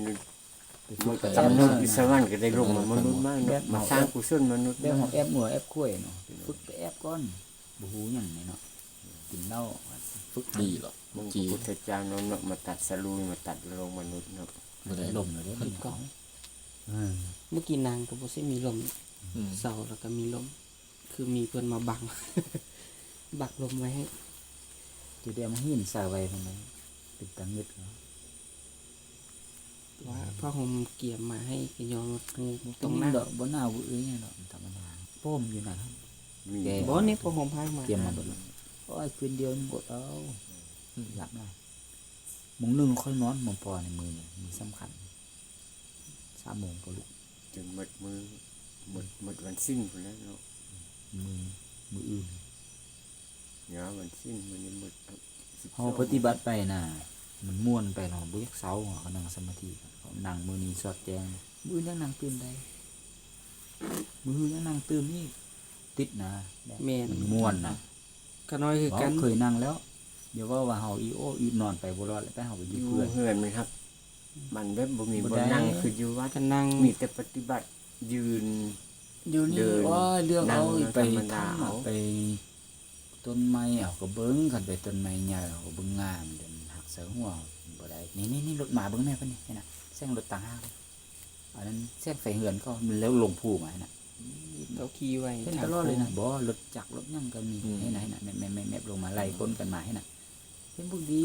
ໄປຝຶກ ກຳນົດຢູ່ສະຫວັນກໍໄດ້ລົງມາມະນຸດມາເນາະ ມາສ້າງກຸສົນມະນຸດ ແບບເຮົາແອບງົວແອບຄວາຍເນາະ ຝຶກໄປແອບກ່ອນ ບໍ່ຮູ້ຫຍັງນີ້ເນາະ ກິນເຫຼົ້າ ຝຶກ ດີເນາະ ເມື່ອກີ້ ພະພຸດທະເຈົ້າເນາະ ມາຕັດສະລຸຍ ມາຕັດໂລກມະນຸດເນາະ ບໍ່ໄດ້ລົມເລີຍເດ້ ເພິ່ນກໍ ເອີ ເມື່ອກີ້ນາງກໍບໍ່ຊິມີລົມ ອືມ ເຊົາແລ້ວກໍມີລົມ ຄືມີເພິ່ນມາບັງ ບັກລົມໄວ້ໃຫ້ ຈະໄດ້ເອົາຫີນໃສ່ໄວ້ພຸ້ນແຫຼະ ເປັນຕາງຶດເນາະ ວ່າຜ້າຫົ່ມກຽມມາໃຫ້ກະຍ້ອນວ່າຮູ້ຕົງໜ້າ ບໍ່ໜາວບໍ່ເອີຍຫຍັງດອກ ທຳມະດາ ໂປ້ມຢູ່ນັ້ນ ແກ ບໍ່ ນີ້ຜ້າຫົ່ມພາຍມາ ກຽມມາເບິດແລ້ວ ໂອ້ຍ ຄືນດຽວນີ້ອົດເອົາ ອືມ ຫຼັບຫຼາຍ ໂມງໜຶ່ງຄ່ອຍນອນ ໝ່ອງພໍ່ໃນມື້ນີ້ ມື້ສຳຄັນ ສາມໂມງກໍລຸກ ຈົນໝົດມື້ ໝົດ ໝົດວັນສິນພຸ້ນແຫຼະເນາະ ມື້ ມື້ອື່ນ ຍາມວັນສິນມື້ນີ້ໝົດ ເຮົາປະຕິບັດໄປນະ ມັນມ່ວນໄປເນາະ ບໍ່ຢາກເຊົາ ເຮົາກໍນັ່ງສະມາທິ ເຮົານັ່ງມື້ນີ້ສອດແຈ້ງ ມື້ອື່ນຍັງນັ່ງຕື່ມໄດ້ ມື້ຮືຍັງນັ່ງຕື່ມອີກ ຕິດນະ ແບບ ແມ່ນ ມັນມ່ວນນະ ຂ້ານ້ອຍຄືກັນ ເວົ້າເຄີຍນັ່ງແລ້ວ ຢ່າເວົ້າວ່າເຮົາອີໂອອີນອນໄປບໍ່ລອດແລ້ວ ໄປເຮົາໄປຢູ່ເພື່ອນ ຢູ່ເຮືອນມັນຮັບ ມັນແບບບໍ່ມີບ່ອນນັ່ງ ບໍ່ໄດ້ ຄືຢູ່ວັດ ຄັນນັ່ງ ມີແຕ່ປະຕິບັດ ຢືນ ຢູ່ນີ້ ເດີນ ໂອ້ຍ ເລືອກເອົາ ນັ່ງ ໄປ ທຳມະດາ ຖ້ຳ ເອົາ ໄປຕົ້ນໄມ້ ເຮົາກໍເບິ່ງ ຄັນໄປຕົ້ນໄມ້ໃຫຍ່ ເຮົາກໍເບິ່ງງາມ ເດີນຫັກໃສ່ຫົວ ບໍ່ໄດ້ ນີ້ໆໆ ລົດມາເບິ່ງແມ່ເພິ່ນນີ້ ເຫັນນະ ແສງລົດຕ່າງຫາກ ອັນນັ້ນແສງໄຟເຮືອນເຂົາ ແລ້ວລົງພູມາຫັ້ນນະ ເຂົາຂີ່ໄວ ເຫັນຕະຫຼອດເລີຍນະ ບໍ່ ລົດຈັກລົດຫຍັງກໍມີ ອືມ ເຫັນນະ ເຫັນນະ ແມບໆໆ ລົງມາໄລ່ຄົນກັນມາ ເຫັນນະ ເຫັນພວກດີ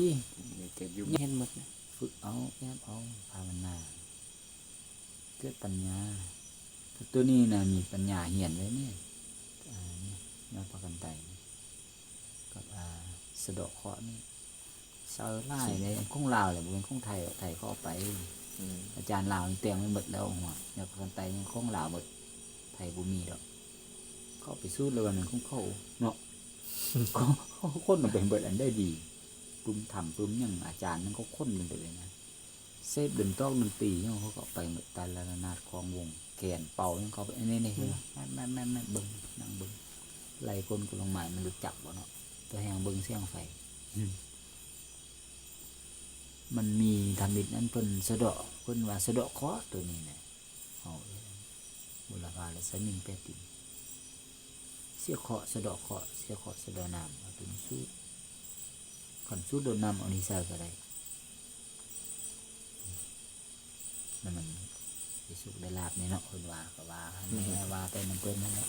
ແຕ່ຢູ່ ເຫັນໝົດນະ ຝຶກເອົາ ແອບເອົາ ພາວະນາ ເກີດປັນຍາ ໂຕນີ້ນະ ມີປັນຍາຮຽນໄວ້ນີ້ ອາ ນີ້ ຍອດພະກັນໄຕ ກັບ ອາ ສະເດາະເຄາະນີ້ ເຊົາຫຼາຍເດ້ ຂອງລາວແຫຼະ ບໍ່ແມ່ນຂອງໄທດອກ ໄທເຂົາເອົາໄປ. ອືມ ອາຈານລາວນີ້ແຕ່ງໄວ້ໝົດແລ້ວ ຫົວ ແນວຂ້າງໃຕ້ນີ້ຂອງລາວໝົດ ໄທບໍ່ມີດອກ. ເຂົາໄປສູດແລ້ວ ວ່າແມ່ນຂອງເຂົາເນາະ. ເຂົາ ເຂົາຄົ້ນເອົາໄປໝົດ ອັນໃດດີ ປຶ້ມຖ້ຳປຶ້ມຫຍັງ ອາຈານນັ້ນເຂົາຄົ້ນໄປເບິດເລີຍນະ. ເສບດົນຕອກດົນຕີຫຍັງ ເຂົາກໍເອົາໄປໝົດ ຕາລະນາດ ຄອງວົງ ແກນເປົ່າຫຍັງ ເຂົາໄປ ອັນນີ້ ນີ້ ອືມ ແມ່ນໆໆ ເບິ່ງ ນັ່ງເບິ່ງ ໄລ່ຄົນກໍລົງມາ ມັນຮູ້ຈັກບໍ່ເນາະ ແຕ່ແຮ່ງເບິ່ງແສງໄຟ. ອືມ ມັນມີທຳອິດນັ້ນ ເພິ່ນສະເດາະ ເພິ່ນວ່າສະເດາະເຄາະໂຕນີ້ນະ. ເຮົາເອີ້ນບຸລະພາ ແລະ ສະໜິງແປດດິນ ເສຍເຄາະສະເດາະເຄາະ ເສຍເຄາະສະເດາະນາມ ເອົາໂຕນີ້ສູດ ຄັນສູດໂດດນ້ຳເອົານີ້ໃສ່ກໍໄດ້. ແລ້ວມັນໄດ້ໂຊກໄດ້ລາບແນ່ເນາະ ເພິ່ນວ່າ ກໍວ່າຫັ້ນແຫຼະ ວ່າໄປນຳເພິ່ນນັ້ນແຫຼະ.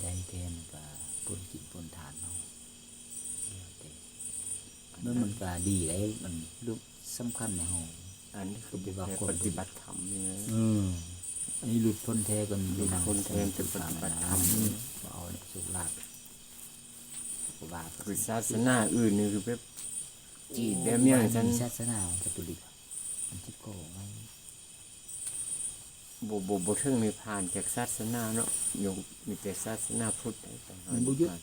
ໄດ້ແທ້ມັນກະປົນກິນປົນທານເນາະ ແລ້ວແຕ່ ແລ້ວມັນກະດີໄດ໋ ມັນ ສຳຄັນໃນເຮົາ ອັນນີ້ຄືແຕ່ວ່າຄວາມປະຕິບັດທຳນີ້ນະ. ເອີ ອັນນີ້ຫຼຸດພົ້ນແທ້ກໍມີ ຫຼຸດພົ້ນແທ້ ແຕ່ປະຕິບັດທຳນີ້ ບໍ່ເອົາໂຊກລາບ ເພາະວ່າຄືສາສະໜາອື່ນນີ້ຄືແບບຈີນແບບຫຍັງຊັ້ນ ສາສະໜາຄາໂຕລິກ ມັນຊິກໍໄວ້ ບໍ່ ບໍ່ ບໍ່ເຖິງນິບພານຈັກສາສະໜາເນາະ ມີແຕ່ສາສະໜາພຸດໄດ້ໄປຫານິບພານ.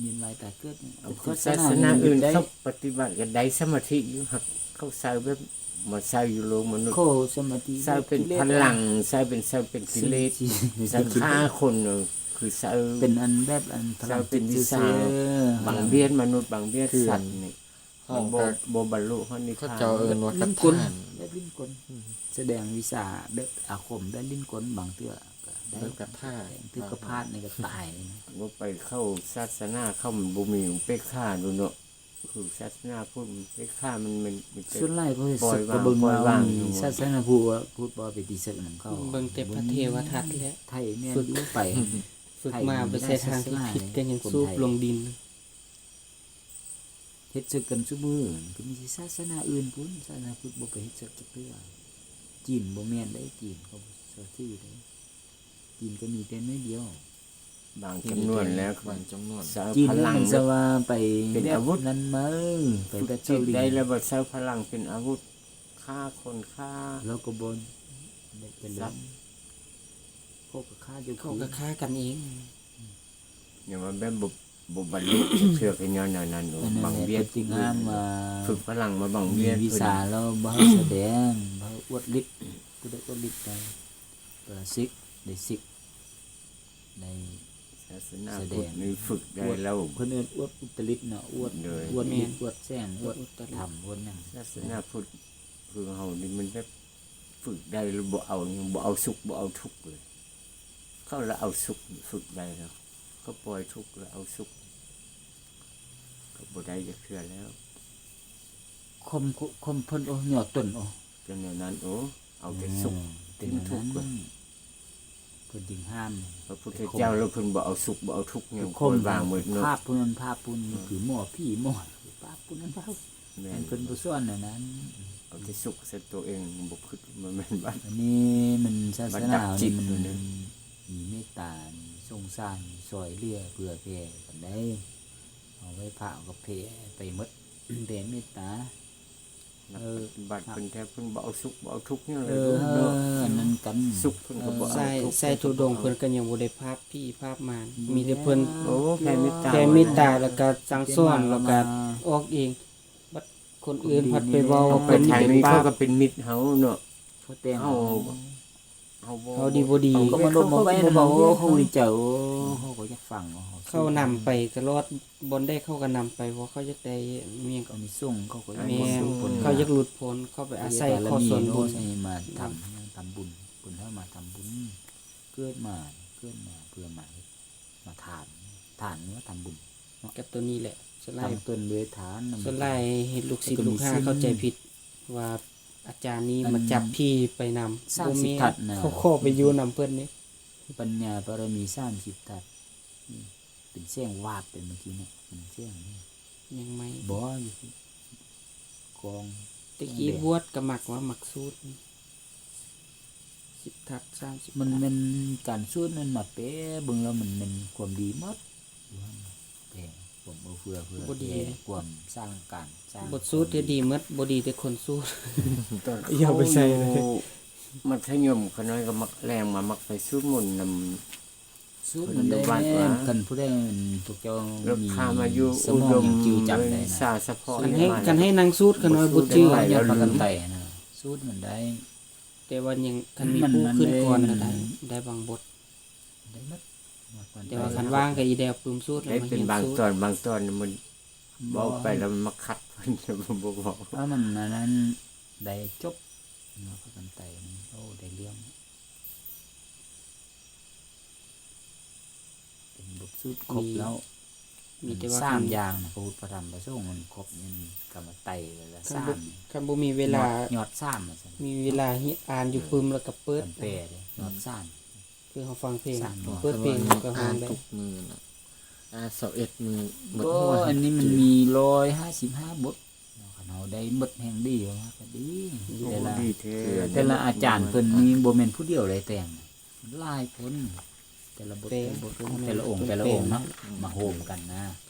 ວຽນວ່າຍຕາຍເກີດ ເອົາ ຄືສາສະໜາອື່ນເຂົາປະຕິບັດກໍໄດ້ສະມາທິຢູ່ ຫາກເຂົາໃຊ້ແບບມາໃຊ້ຢູ່ໂລກມະນຸດ ໃຊ້ເປັນພະລັງ ໃຊ້ເປັນ ໃຊ້ເປັນກິເລດ ໃຊ້ຂ້າຄົນ ຄືໃຊ້ເປັນອັນແບບອັນພະລັງ ໃຊ້ເປັນວິຊາບັງບຽດມະນຸດ ບັງບຽດສັດນີ້ ມັນບໍ່ ບໍ່ບັນລຸຮອດນິບພານ ເຂົາເຈົ້າເອີ້ນວ່າຄັດຖາ ແບບຫຼິ້ນກົນ ສະແດງວິຊາແບບອາຄົມແບບຫຼິ້ນກົນ ບາງເທື່ອກໍໄດ້ ແບບຄັດຖາ ຖືກກະພາດນີ້ກໍຕາຍເລີຍນະ. ບໍ່ໄປເຂົ້າສາສະໜາເຂົາ ມັນບໍ່ມີອຸເປກຂາໂດດເນາະ ຄືສາສະໜາພຸດອຸເປກຂາ ມັນ ມັນມີແຕ່ ສ່ວນຫຼາຍເຂົາເຮັດເສິກ ກໍເບິ່ງວ່າມີສາສະໜາພຸດ ພຸດບໍ່ໄປຕິເສິກນຳເຂົາ ເບິ່ງແຕ່ພະເທວະທັດແຫຼະ ໄທແມ່ນຢູ່ໄປ ຝຶກມາໄປໃສ່ທາງທີ່ຜິດ ກໍຍັງສູບລົງດິນ. ເຮັດເສິກກັນຊຸມື້ ກໍມີແຕ່ສາສະໜາອື່ນພຸ້ນ ສາສະໜາພຸດບໍ່ໄປເຮັດເສິກຈັກເທື່ອ. ຈີນບໍ່ແມ່ນເດ້ ຈີນເຂົາບໍ່ເຊື່ອຖືເດ້ ຈີນກໍມີແຕ່ໜ້ອຍດຽວ ບາງຈຳນວນແລ້ວ ບາງຈຳນວນ ໃຊ້ພະລັງ ຈີນມັນຈະວ່າໄປເປັນອາວຸດ ແບບນັ້ນມາ ໄປແບບເຈົ້າລິງ ໄດ້ແລ້ວ ບໍ່ໃຊ້ພະລັງເປັນອາວຸດ ຂ້າຄົນຂ້າ ແລ້ວກໍບໍ່ໄດ້ຈະເລີນ ເຂົາກໍຂ້າຢູ່ ເຂົາກໍຂ້າກັນເອງ. ຍັງວ່າແບບບໍ່ ບໍ່ບັນລຸເທື່ອ ກໍຍ້ອນແນວນັ້ນ. ໂອ້ ບັງວຽດ ເພິ່ນຈຶ່ງຫ້າມວ່າ ຝຶກຝຣັ່ງມາບັງວຽດ ມີວິຊາແລ້ວບໍ່ໃຫ້ສະແດງ ບໍ່ໃຫ້ອວດລິດ ຜູ້ໃດອວດລິດໄດ້ ກໍສິກ ໄດ້ສິກ ໄດ້ສະແດງ ຝຶກໄດ້ແລ້ວ ເພິ່ນເອີ້ນອວດອຸດຕະລິດເນາະ ອວດ ອວດລິດ ອວດແສງ ອວດທຳ ອວດຫຍັງ. ສາສະໜາພຸດຄືເຮົານີ້ມັນແບບ ຝຶກໄດ້ແລ້ວບໍ່ເອົາຫຍັງ ບໍ່ເອົາສຸກ ບໍ່ເອົາທຸກເລີຍ. ເຂົາລະເອົາສຸກ ຝຶກໄດ້ແລ້ວ ເຂົາປ່ອຍທຸກລະເອົາສຸກ ເຂົາບໍ່ໄດ້ຈັກເທື່ອແລ້ວ. ຂົ່ມ ຂົ່ມເພິ່ນ ໂອ້ ຍໍຕົນ ໂອ້ ເປັນແນວນັ້ນ. ໂອ້ ເອົາແຕ່ສຸກ ເປັນແນວນັ້ນ ເພິ່ນຈຶ່ງຫ້າມ. ພະພຸດທະເຈົ້າລະເພິ່ນບໍ່ເອົາສຸກ ບໍ່ເອົາທຸກຫຍັງ ປ່ອຍວາງໝົດເນາະ. ພາບຜູ້ນັ້ນພາບຜູ້ນີ້ ຄືໝໍຜີໝໍ ພາບຜູ້ນັ້ນພາບ ແມ່ນ ເພິ່ນບໍ່ສອນແນວນັ້ນ. ເອົາແຕ່ສຸກໃສ່ຕົວເອງ ບໍ່ຄິດ ບໍ່ແມ່ນວ່າ ອັນນີ້ມັນສາສະໜາເຮົານີ້ມັນມີເມດຕາ ສົງສານ ຊ່ອຍເຫຼືອເຜື່ອແຜ່ກັນໄດ໋. ເອົາໄວ້ພະກໍແຜ່ໄປໝົດ ແຜ່ເມດຕາ ນັກປະຕິບັດເພິ່ນແທ້ ເພິ່ນບໍ່ເອົາສຸກ ບໍ່ເອົາທຸກຫຍັງເລີຍເນາະ. ອັນນັ້ນກັນ ສຸກເພິ່ນກໍບໍ່ເອົາ ໃຊ້ທຸດົງເພິ່ນກໍຍັງບໍ່ໄດ້ພາບຜີພາບມານ ມີແຕ່ເພິ່ນ ໂອ້ ແຜ່ເມດຕາ ແຜ່ເມດຕາ ແລ້ວກໍສັ່ງສອນ ແລ້ວກໍອອກເອງ. ບັດຄົນອື່ນພັດໄປເວົ້າ ເພິ່ນໄປທາງນີ້ ເຂົາກໍເປັນມິດເຮົາເນາະ ເຂົາແຕ່ງ ເຮົາ ເຮົາ ເຮົາດີບໍ່ດີ ເຂົາກໍມາລົມມາໄວ້ນຳເຮົາ ເຂົາກໍຮູ້ໃນໃຈ ໂອ້ ເຮົາກໍຢາກຟັງ ເຂົານຳໄປຕະຫຼອດ ບ່ອນໃດເຂົາກໍນຳໄປ ເພາະເຂົາຢາກໄດ້ ມີຫຍັງກໍ ອານິສົງ ເຂົາກໍຢາກ ແມ່ນ ເຂົາຢາກຫຼຸດພົ້ນ ເຂົາໄປອາໄສຂໍສ່ວນບຸນ ມາທຳ ທຳບຸນ ເພິ່ນໃຫ້ມາທຳບຸນ ເກີດມາ ເກີດມາເພື່ອມາເຮັດ ມາທານ ທານ ຫຼືວ່າທຳບຸນເນາະ ກັບໂຕນີ້ແຫຼະ. ສ່ວນຫຼາຍ ຕັ້ງຕົ້ນດ້ວຍທານນຳ ສ່ວນຫຼາຍເຮັດລູກສິດລູກຫາເຂົ້າໃຈຜິດວ່າອາຈານນີ້ມາຈັບຜີໄປນຳ ບໍ່ແມ່ນ ສາມສິບທັດນະ ເຂົາຂໍໄປຢູ່ນຳເພິ່ນນີ້ ປັນຍາບາລະມີສາມສິບທັດ ເປັນແສງວາບໄປເມື່ອກີ້ເນາະ ເປັນແສງ ຍັງໄໝ້ ບໍ່ ຢູ່ກອງ ແຕ່ກີ້ບວດກໍມັກວ່າມັກສູດ ສິບທັດ ສາມສິບ ມັນແມ່ນການສູດນັ້ນ ມາແປເບິ່ງແລ້ວມັນແມ່ນຄວາມດີໝົດ ແຕ່ຄວາມເອື້ອເຟື້ອເພື່ອ ບໍ່ດີ ແຜ່ຄວາມສ້າງການສ້າງ ບົດສູດທີ່ດີໝົດ ບໍ່ດີແຕ່ຄົນສູດ. ຕອນເຂົາຢູ່ມັດທະຍົມ ຂ້ານ້ອຍກໍມັກແລ່ນມາ ມັກໄປສູດມົນນຳ ສູດມັນໄດ້ແມ່ນ ຄັນຜູ້ໃດ ອັນ ພວກເຈົ້າມີສະໝອງຍັງຈື່ຈຳໄດ້ນະ ວິຊາສະເພາະ ຄັນໃຫ້ ຄັນໃຫ້ນັ່ງສູດ ຂ້ານ້ອຍບໍ່ຈື່ ໄປແລ້ວລືມ ສູດມັນໄດ້ ແຕ່ວ່າຍັງ ຄັນມີຜູ້ຂຶ້ນກ່ອນນະ ໄດ້ ໄດ້ບາງບົດ ໄດ້ໝົດ ແຕ່ວ່າຄັນວ່າງກໍອີແດວປຶ້ມສູດ ໄດ້ເປັນບາງຕອນ ບາງຕອນມັນເວົ້າໄປແລ້ວມັນມາຂັດເພິ່ນ ບໍ່ເວົ້າ ເອີ ມັນອັນນັ້ນ ໄດ້ຈົບເນາະ ພາກັນໄຕນີ້ ໂອ້ ໄດ້ເລື່ອງ ເປັນບົດສູດຄົບແລ້ວ ມີແຕ່ວ່າສາມຢ່າງນະ ພະພຸດ ພະທຳ ພະສົງ ມັນຄົບ ມັນກຳມະໄຕ ແລ້ວສາມ ຄັນບໍ່ມີເວລາ ຍອດສາມ ມີເວລາອ່ານຢູ່ປຶ້ມ ແລ້ວກໍເປີດ ແປເດ້ ຍອດສາມ ຄືເຮົາຟັງເພງ ເປີດເພງ ເຮົາກໍຮ້ອງໄດ້ ອ່ານທຸກມື້ນະ ອ່ານຊາວເອັດມື້ໝົດ ໂອ້ ອັນນີ້ມັນມີຮ້ອຍຫ້າສິບຫ້າບົດ ຄັນເຮົາໄດ້ໝົດແຮ່ງດີວ່າກໍດີ ແຕ່ລະ ແຕ່ລະອາຈານເພິ່ນນີ້ບໍ່ແມ່ນຜູ້ດຽວໄດ້ແຕ່ງ ຫຼາຍຄົນ ແຕ່ລະບົດ ແຕ່ລະບົດ ແຕ່ລະອົງ ແຕ່ລະອົງເນາະ ມາໂຮມກັນນະ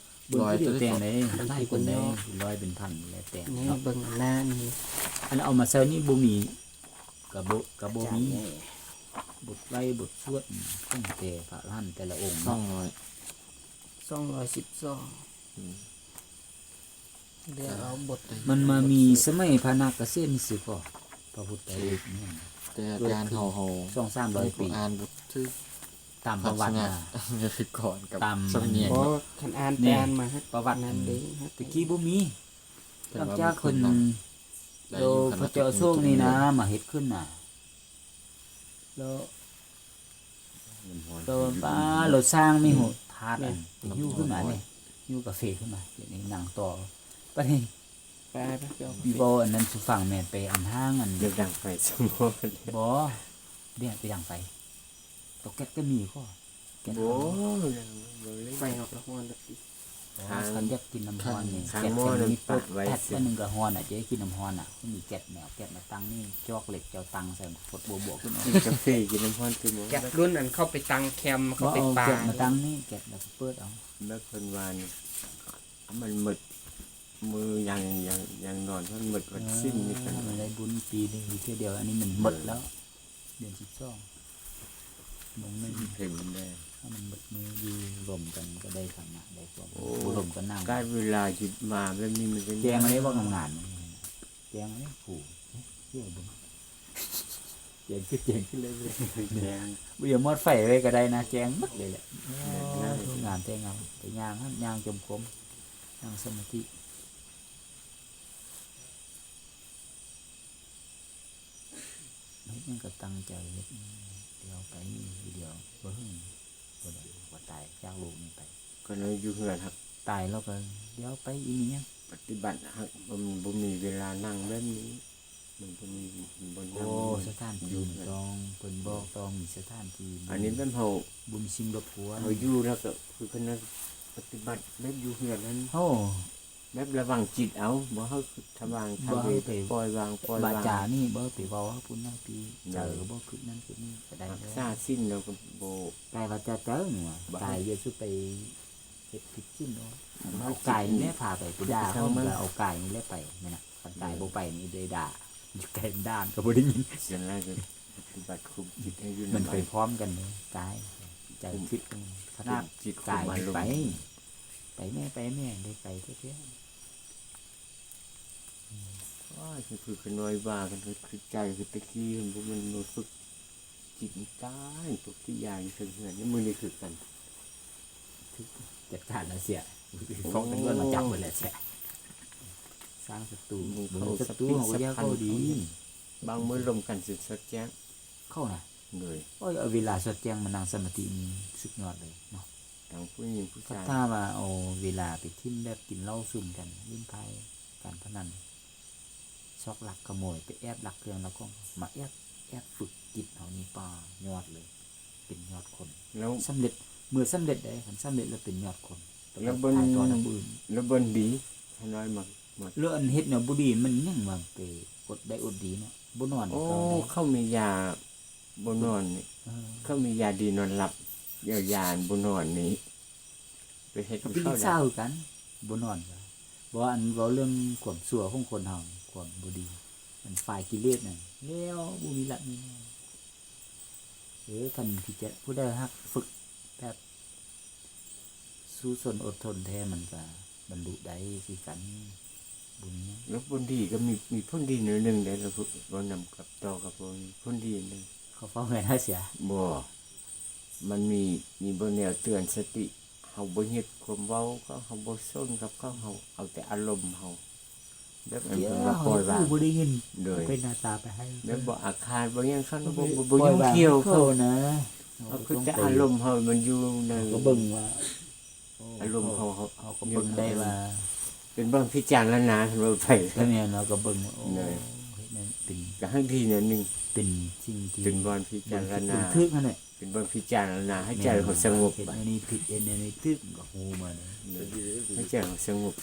ເບິ່ງຜູ້ດຽວແຕ່ງເດ້ ຫຼາຍຄົນເດ້ ເປັນຮ້ອຍເປັນພັນແລ້ວແຕ່ງເນາະ ເບິ່ງອັນໜ້ານີ້ ອັນເອົາມາໃສ່ນີ້ບໍ່ມີ ກະບໍ່ ກະບໍ່ມີ ບົດໄຫວ້ບົດສວດ ຕັ້ງແຕ່ພະອະລະຫັນແຕ່ລະອົງເນາະ ສອງຮ້ອຍ ສອງຮ້ອຍສິບສອງ ອືມ ເລືອກເອົາບົດ ມັນມາມີສະໄໝພະນາກະເສນຊື່ກໍ ພະພຸດທະຮູບນີ້ ແຕ່ອາຈານເຮົາ ເຮົາສອງສາມຮ້ອຍປີ ອ່ານບົດຖືກ ຕາມປະຫວັດນະ ຕາມສຳນຽງ ບໍ່ ຄັນອ່ານໄປອ່ານມາ ປະຫວັດນັ້ນເດ້ ແຕ່ກີ້ບໍ່ມີ ຫຼັງຈາກເພິ່ນ ໂຕພະເຈົ້າໂສກນີ້ນະ ມາເຮັດຂຶ້ນນະ ແລ້ວ ແລ້ວປາ ແລ້ວສ້າງມີຫຸທາດອັນ ຫິ້ວຂຶ້ນມານີ້ ຫິ້ວກາເຟຂຶ້ນມາ ດຽວນີ້ນັ່ງຕໍ່ ບາດນີ້ ໄປ ໄປ ໄປເອົາກາເຟ ເວົ້າອັນນັ້ນສູ່ຟັງແມ່ ໄປອັນຫ້າງອັນ ດຽວດັງໄຟສະໝໍ ບໍ່ ດຽວໄປດັງໄຟ ເຕົາແກັດກໍມີກໍ ແກັດ ໂອ້ ໄຟເຮົາກໍຮ້ອນແລ້ວຕິ ຄັນຢາກກິນນ້ຳຮ້ອນນີ້ ແກັດກໍມີ ເປີດແປັດໜຶ່ງກໍຮ້ອນອະ ຈະກິນນ້ຳຮ້ອນນະ ມີແກັດແນວ ແກັດມາຕັ້ງນີ້ ຈອກເຫຼັກເຈົ້າຕັ້ງໃສ່ ຟົດບົວໆຂຶ້ນ ກິນກາເຟ ກິນນ້ຳຮ້ອນຕື່ມ ແກັດລຸ້ນອັນເຂົ້າໄປຕັ້ງແຄມ ເຂົ້າໄປປາ ມາຕັ້ງນີ້ ແກັດແລ້ວກໍເປີດເອົາ ແບບເພິ່ນວ່ານີ້ ມັນໝົດ ມື້ຢ່າງ ຢ່າງ ຢ່າງນອນ ເພິ່ນໝົດວັນສິ້ນນີ້ກັນ ມັນໄດ້ບຸນປີໜຶ່ງເທື່ອດຽວ ອັນນີ້ມັນໝົດແລ້ວ ເດືອນສິບສອງ ໂມງໜຶ່ງ ເຫັນແດ່ ຖ້າມັນໝົດມື້ຢູ່ລົມກັນກໍໄດ້ທຳນະ ໄດ້ຄວາມ ໂອ້ ບໍ່ລົມກໍໜາວ ການເວລາຊິມາແບບນີ້ມັນກໍແຈ້ງເລີຍ ເວົ້າງາມໆ ແຈ້ງເລີຍ ຜູ້ ເອີ ເບິ່ງ ແຈ້ງຄືແຈ້ງຄືເລີຍ ແຈ້ງ ບໍ່ຢາກມອດໄຟໄວ້ກໍໄດ້ນະ ແຈ້ງໝົດເລີຍແຫຼະ ງາມແທ້ງາມ ໄປຍ່າງຫັ້ນ ຍ່າງຈົງກົມ ນັ່ງສະມາທິ ເຮັດຫຍັງກໍຕັ້ງໃຈເຮັດ ດຽວໄປ ດຽວບໍ່ເຖິງ ບໍ່ໄດ້ ບໍ່ຕາຍຈາກໂລກນີ້ໄປ ກໍເລີຍຢູ່ເຮືອນຫັ້ນ ຕາຍແລ້ວກໍດຽວໄປ ອີ່ມີຫຍັງ ປະຕິບັດຫັ້ນ ມັນບໍ່ມີເວລານັ່ງແບບນີ້ ມັນບໍ່ມີບ່ອນນັ່ງ ໂອ້ ສະຖານທີ່ມັນຕ້ອງ ເພິ່ນບອກຕ້ອງມີສະຖານທີ່ ອັນນີ້ແມ່ນເຮົາ ບໍ່ມີສິ່ງລົບກວນ ເຮົາຢູ່ແລ້ວກໍຄືຄະນະປະຕິບັດແບບຢູ່ເຮືອນຫັ້ນ ໂອ້ ແບບລະວັງຈິດເອົາ ບໍ່ໃຫ້ຄິດທະວາງທະເວ ບໍ່ໃຫ້ໄປປ່ອຍວາງ ປ່ອຍວາງ ວາຈານີ້ບໍ່ໃຫ້ໄປເວົ້າຫາຜູ້ນັ້ນຜູ້ນີ້ ໃຈກໍບໍ່ຄິດນັ້ນຄິດນີ້ກໍໄດ້ ຮັກສາສິນແລ້ວກໍບໍ່ ກາຍວາຈາໃຈນີ້ວ່າ ກາຍຢ່າສູ່ໄປເຮັດຜິດສິນເນາະ ເອົາກາຍນີ້ແຫຼະພາໄປ ໄປດ່າເຂົາ ເອົາກາຍນີ້ແຫຼະໄປ ແມ່ນນະ ຄັນກາຍບໍ່ໄປນີ້ໄດ້ດ່າ ຢູ່ໃກ້ດ່າມັນກໍບໍ່ໄດ້ຍິນ ສ່ວນຫຼາຍກໍປະຕິບັດຄຸມຈິດໃຫ້ຢູ່ນຳ ມັນໄປພ້ອມກັນເດ້ ກາຍ ໃຈຄິດ ຂະໜາດກາຍນີ້ໄປ ໄປແມ້ ໄປແມ້ ໄດ້ໄປແທ້ໆ ໂອ້ຍ ຄືຂະນ້ອຍວ່າກັນ ຄືໃຈຄືແຕ່ກີ້ ບໍ່ແມ່ນມາຝຶກຈິດນີ້ ຕາຍ ພວກຂີ້ຢາຢູ່ເທິງເຮືອນ ມື້ນີ້ຄືກັນ ຖືກຈັດການແລ້ວເສຍ ຟ້ອງຕຳຫຼວດມາຈັບໝົດແລ້ວເສຍ ສ້າງສັດຕູ ບໍ່ມີສັດຕູ ເຮົາກໍຢາກເຂົາດີ ບາງມື້ລົມກັນຈົນສອດແຈ້ງ ເຂົານະ ໂດຍ ໂອ້ຍ ເອົາເວລາສອດແຈ້ງມານັ່ງສະມາທິນີ້ສຸດຍອດເລີຍເນາະ ທັງຜູ້ຍິງຜູ້ຊາຍ ຖ້າວ່າເອົາເວລາໄປຖິ້ມແບບກິນເຫຼົ້າຊຸມກັນ ຫຼິ້ນໄພ້ ການພະນັນ ຊອກລັກຂະໂມຍ ໄປແອບລັກເຄື່ອງລັກຂອງ ມາແອບ ແອບຝຶກຈິດເຮົານີ້ ປາ ຍອດເລີຍ ເປັນຍອດຄົນ ແລ້ວສຳເລັດ ເມື່ອສຳເລັດໄດ໋ ຄັນສຳເລັດແລ້ວເປັນຍອດຄົນ ແລ້ວເບິ່ງ ແລ້ວເບິ່ງດີ ຂ້ານ້ອຍມັກ ແລ້ວອັນເຮັດແນວບໍ່ດີມັນຍັງວ່າໄປອົດໄດ້ອົດດີເນາະ ບໍ່ນອນ ໂອ້ ເຂົາມີຢາບໍ່ນອນນີ້ ເອີ ເຂົາມີຢາດີນອນຫຼັບ ຢາ ຢາອັນບໍ່ນອນນີ້ ໄປເຮັດ ກໍເປັນອີກສາວຄືກັນ ບໍ່ນອນວ່າ ບໍ່ ອັນເວົ້າເລື່ອງຄວາມຊົ່ວຂອງຄົນເຮົາ ຄວາມບໍ່ດີ ອັນຝ່າຍກິເລດນັ້ນ ແລ້ວບໍ່ມີຫຼັກມີແນວ. ເອີ ຄັນທີ່ຈະ ຜູ້ໃດຮັກຝຶກແບບສູ້ຊົນອົດທົນແທ້ ມັນກະບັນລຸໄດ້ຄືກັນ ບໍ່ມີຫຍັງ. ແລ້ວຜົນດີກໍມີ ມີຜົນດີໜ້ອຍໜຶ່ງເດ້ ແລ້ວເວົ້ານຳກັບຕໍ່ກັບ ຜົນດີໜຶ່ງ ເຂົາເຝົ້າແມ່ນໃຫ້ເສຍ ບໍ່ ມັນມີ ມີບ່ອນແນວເຕືອນສະຕິ ເຮົາບໍ່ຍຶດຄວາມເວົ້າເຂົາ ເຮົາບໍ່ສົນກັບເຂົາ ເຮົາເອົາແຕ່ອາລົມເຮົາ ແບບອັນ ດຽວ ເພິ່ນວ່າ ເຮົາ ປ່ອຍວາງ ບໍ່ໄດ້ຍິນ ໂດຍ ເປັນໜ້າຕາໄປໃຫ້ ແບບບໍ່ອາຄາດ ບໍ່ຫຍັງ ຄັນ ເອີ ບໍ່ ບໍ່ ບໍ່ ບໍ່ ບໍ່ ບໍ່ ບໍ່ ຫຍຸ້ງກ່ຽວເຂົາ ເຮົານະ ເຮົາ ເຮົາຄືແຕ່ອາລົມເຮົາມັນຢູ່ໃນ ເຮົາກໍເບິ່ງວ່າ ໂອ້ ອາລົມເຮົາ ເຮົາ ເຮົາກໍເບິ່ງໄດ້ວ່າ ເປັນບ່ອນພິຈາລະນາ ຄັນເວົ້າໄປ ກໍແມ່ນ ເຮົາກໍເບິ່ງວ່າ ໂອ້ ໂດຍ ເຮັດນັ້ນເປັນ ກໍໃຫ້ດີໜ້ອຍໜຶ່ງ ເປັນສິ່ງທີ່ ເປັນບ່ອນພິຈາລະນາ ເບິ່ງຜິດເບິ່ງຖືກຫັ້ນແຫຼະ ເປັນບ່ອນພິຈາລະນາໃຫ້ໃຈເຮົາສະຫງົບ ເຮັດແນວນີ້ຜິດ ເຮັດແນວນີ້ຖືກ ມັນກໍຮູ້ມາເນາະ ໃຫ້ໃຈເຮົາສະຫງົບ.